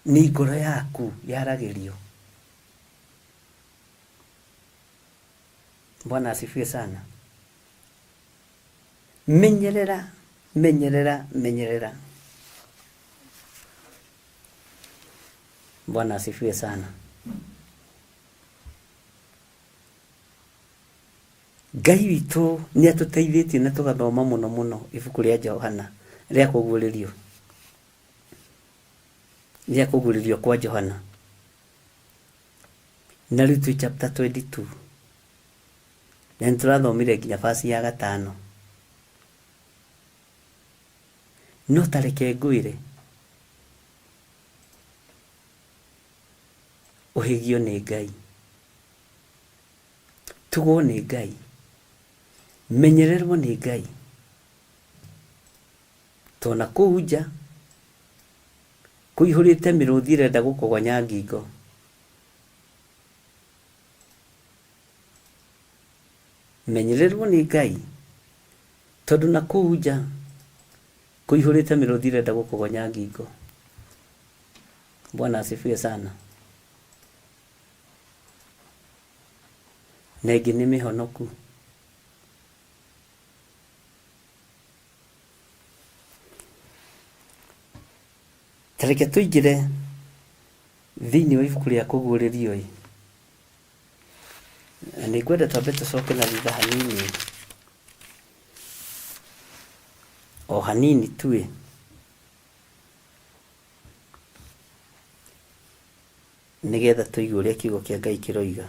Nĩ ngoro yaku yaragĩrio. Bwana asifiwe sana. Menyerera, menyerera, menyerera. Bwana asifiwe sana. Ngai witũ nĩ atũteithĩtie na tũgathoma mũno mũno ibuku rĩa Johana rĩa kũguũrĩrio, rĩa kũguũrĩrio kwa Johana, na rĩu twĩ chapter 22 na nĩ tũrathomire nginya verse ya gatano. No ta reke ngwĩre, ũhĩgio nĩ Ngai. Tugwo nĩ Ngai. Menyererwo nĩ Ngai. To na kũu nja kũihũrĩte mĩrũthi ĩrenda gũkũgonya ngingo. Menyererwo nĩ Ngai tondũ na kũu nja kũihũrĩte mĩrũthi ĩrenda gũkũgonya ngingo. Bwana asifiwe sana. Na ĩngĩ nĩ mĩhonoku. Ta reke tũingĩre thĩinĩ wa ibuku rĩa Kũguũrĩrio ĩ, na nĩ ngwenda twambe tũcoke na thutha hanini, o hanini tu ĩ. Nĩgetha tũigue ũrĩa kiugo kĩa Ngai kĩroiga.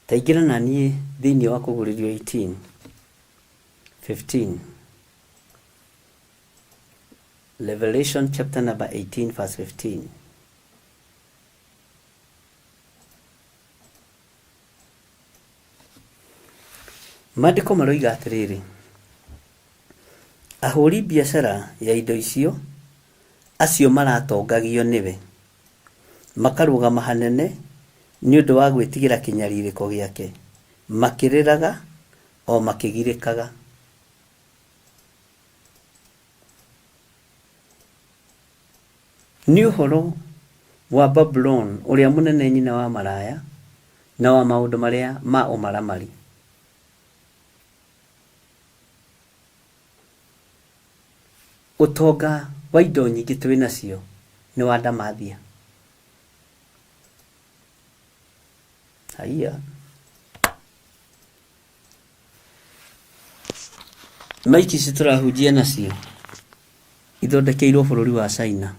Ta ingĩra na niĩ thĩinĩ wa Kũguũrĩrio 18, 15. Revelation chapter number 18 verse 15. Maandĩko maroiga atĩrĩrĩ, Ahũri biacara ya indo icio, acio maratongagio nĩwe, makarũgama hanene nĩ ũndũ wa gwĩtigĩra kĩnyarirĩko gĩake, makĩrĩraga o makĩgirĩkaga. Nĩ ũhoro wa Babuloni ũrĩa mũnene nyina wa maraya na wa maũndũ marĩa ma ũmaramari. Ũtonga wa indo nyingĩ twĩ nacio nĩ wa ndamathia. Haiya. Maiki ici tũrahunjia nacio ithondekeirwo bũrũri wa China.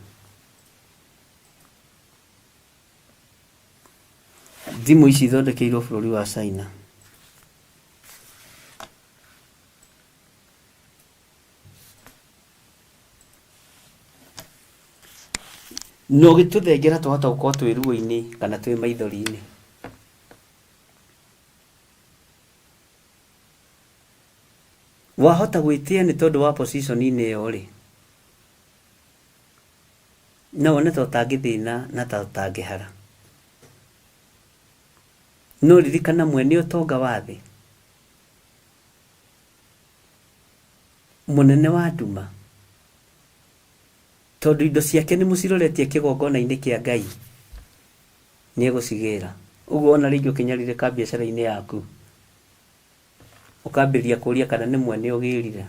Thimũ ici ithondekeirwo bũrũri wa China. Na ũgĩtũthengera twahota gũkorwo twĩ ruo-inĩ kana twĩ maithori-inĩ. Wahota gwĩtĩa nĩ tondũ wa position-inĩ ĩyo rĩ, no wone ta ũtangĩthĩna na ta ũtangĩhara. No ririkana mwene ũtonga wa thĩ, mũnene wa nduma, tondũ indo ciake nĩ mũciroretie kĩgongona-inĩ kĩa Ngai, nĩ egũcigĩra. Ũguo ona rĩngĩ ũkĩnyarirĩka biacara-inĩ yaku, ũkambĩrĩria kũria kana nĩ mwene ũgĩrire,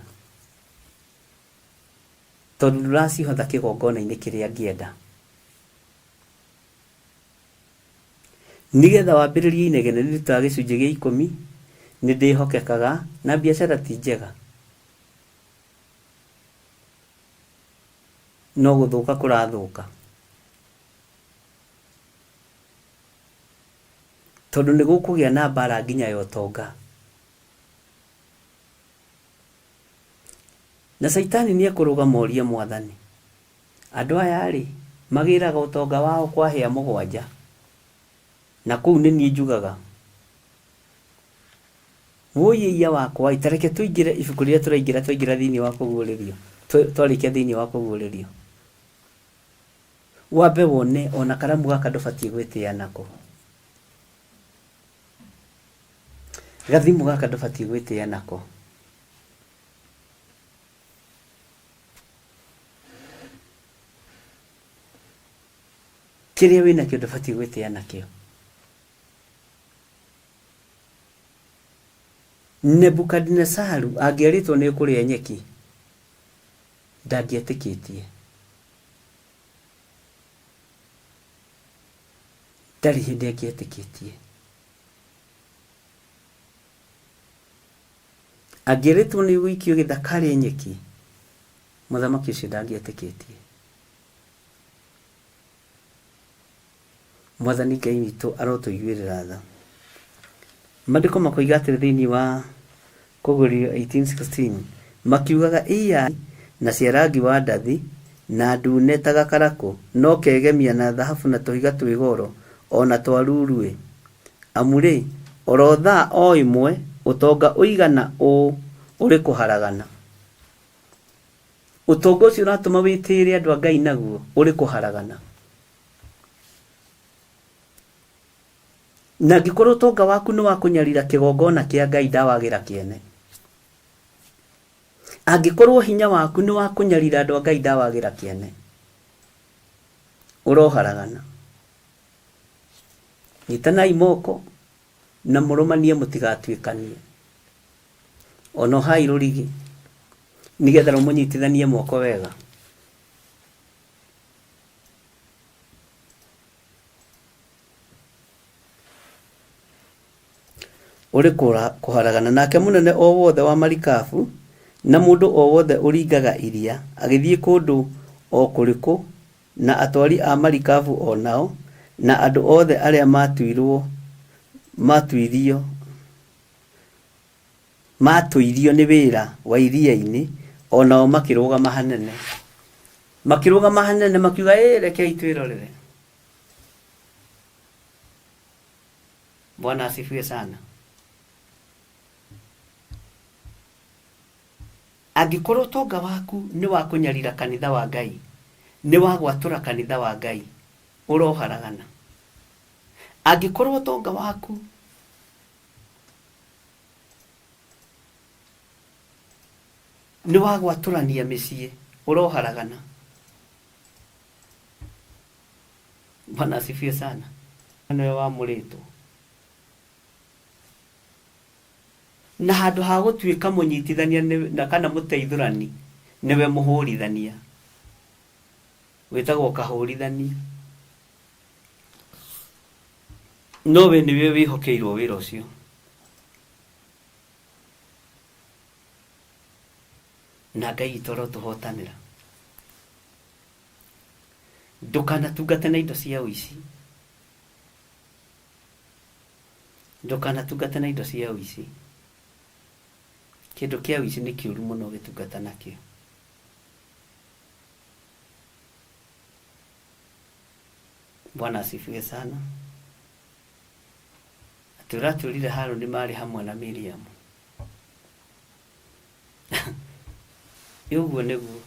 tondũ ndũracihotha kĩgongona-inĩ kĩrĩa angĩenda. Nĩgetha wambĩrĩrie inegene nĩndutaga gĩcunjĩ gĩa ikũmi, nĩndĩhokekaga, na biacara ti njega. No gũthũka kũrathũka. Tondũ nĩgũkũgĩa na mbara nginya ya ũtonga. Na Caitani nĩekũrũgama orie Mwathani, Andũ aya-rĩ, magĩraga ũtonga wao kwa hĩa mũgwanja, na kũu nĩ niĩ njugaga. Wũi-ĩiya wakwa-ĩ, ta reke tũingĩre ibuku rĩrĩa tũraingĩra twaingĩra thĩinĩ wa Kũguũrĩrio, twarĩkia thĩinĩ wa Kũguũrĩrio. Wambe wone o na karamu gaka ndũbatiĩ gwĩtĩa nako. Gathimũ gaka ndũbatiĩ gwĩtĩa nako. Kĩrĩa wĩnakĩo ndũbatiĩ gwĩtĩa nakĩo. Nebukadinesaru angĩerĩtwo nĩ ũkũrĩa nyeki, ndangĩetĩkĩtie. Ndarĩ hĩndĩ angĩetĩkĩtie. Angĩerĩtwo nĩ ũgũikio gĩthaka arĩe nyeki, mũthamaki ũcio ndangĩetĩkĩtie. Mwathani Ngai witũ arotũiguĩrĩra tha. Maandĩko makoiga atĩrĩ thĩinĩ wa Kũguũrĩrio 18:16, makiugaga, Ĩiya na cia rangi wa ndathi na ndune ta gakarakũ, na ũkegemia na thahabu na tũhiga twĩ goro, o na twa ruru-ĩ! Amu-rĩ, o ro thaa o ĩmwe ũtonga ũigana ũũ ũrĩ kũharagana. Ũtonga ũcio ũratũma wĩtĩĩre andũ a Ngai naguo ũrĩ kũharagana. Na angĩkorwo ũtonga waku nĩ wa kũnyarira kĩgongona kĩa Ngai ndawagĩra kĩene. Angĩkorwo hinya waku nĩ wa kũnyarira andũ a Ngai ndawagĩra kĩene. Ũroharagana. Nyitanai moko na mũrũmanie mũtigatuĩkanie. Ona ohai rũrigi nĩgetha rũmũnyitithanie moko wega. Ũrĩ kũharagana. Nake mũnene o wothe wa marikabu na mũndũ o wothe ũringaga iria agĩthiĩ kũndũ o kũrĩkũ, na atwari a marikabu o nao, na andũ othe arĩa maatũirio nĩ wĩra wa iria-inĩ, o nao makĩrũgama hanene. Makĩrũgama hanene makiuga, Ĩ, rekei twĩrorere. Bwana asifiwe sana. Angĩkorwo ũtonga waku nĩ wa kũnyarira kanitha wa Ngai, nĩ wa gwatũra kanitha wa Ngai, ũroharagana. Angĩkorwo ũtonga waku nĩ wa gwatũrania mĩciĩ, ũroharagana. Bwana asifiwe sana. Nĩwe wamũrĩtwo. Na handũ ha gũtuĩka mũnyitithania na kana mũteithũrani, nĩwe mũhũrithania. Wĩtagwo kahũrithania. No we nĩwe wĩhokeirwo wĩra ũcio. Na Ngai witũ arotũhotanĩra. Ndũkanatungate na indo cia ũici. Ndũkanatungate na indo cia ũici. Kĩndũ kĩa ũici nĩ kĩũru mũno ũgĩtungata nakĩo. Bwana asifiwe sana. Atĩ ũratwĩrire Harũni marĩ hamwe na Miriamu. Ĩ ũguo nĩguo.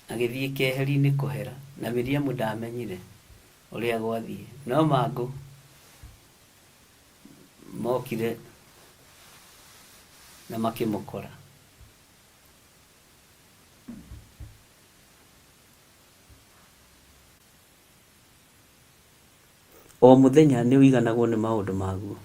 Agĩthiĩ keheri-inĩ kũhera, na Miriamu ndaamenyire ũrĩa gwathiĩ. No mangũ mokire na makĩmũkora. O mũthenya nĩ ũiganagwo nĩ maũndũ maguo.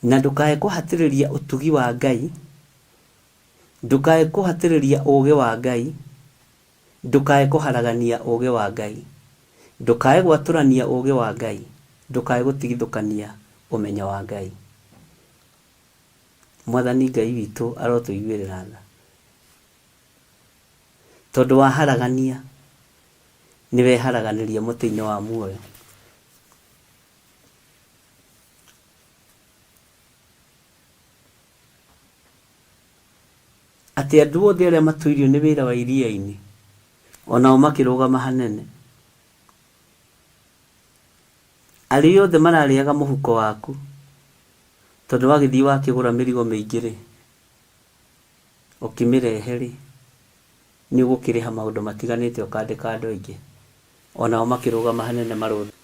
Na ndũkae kũhatĩrĩria ũtugi wa Ngai, ndũkae kũhatĩrĩria ũũgĩ wa Ngai, ndũkae kũharagania ũũgĩ wa Ngai, ndũkae gwatũrania ũũgĩ wa Ngai, ndũkae gũtigithũkania ũmenyo wa Ngai. Mwathani Ngai witũ arotũiguĩrĩra tha. Tondũ waharagania, nĩweharaganĩria mũtĩ-inĩ wa muoyo. Atĩ andũ othe arĩa matũirio nĩ wĩra wa iria-inĩ, o nao makĩrũgama hanene. Arĩa othe mararĩaga mũhuko waku, tondũ wagĩthiĩ wakĩgũra mĩrigo mĩingĩ-rĩ. Ũkĩmĩrehe rĩ, nĩ ũgũkĩrĩha maũndũ matiganĩte ũkandĩka andũ aingĩ. Onao makĩrũgama hanene marũthe.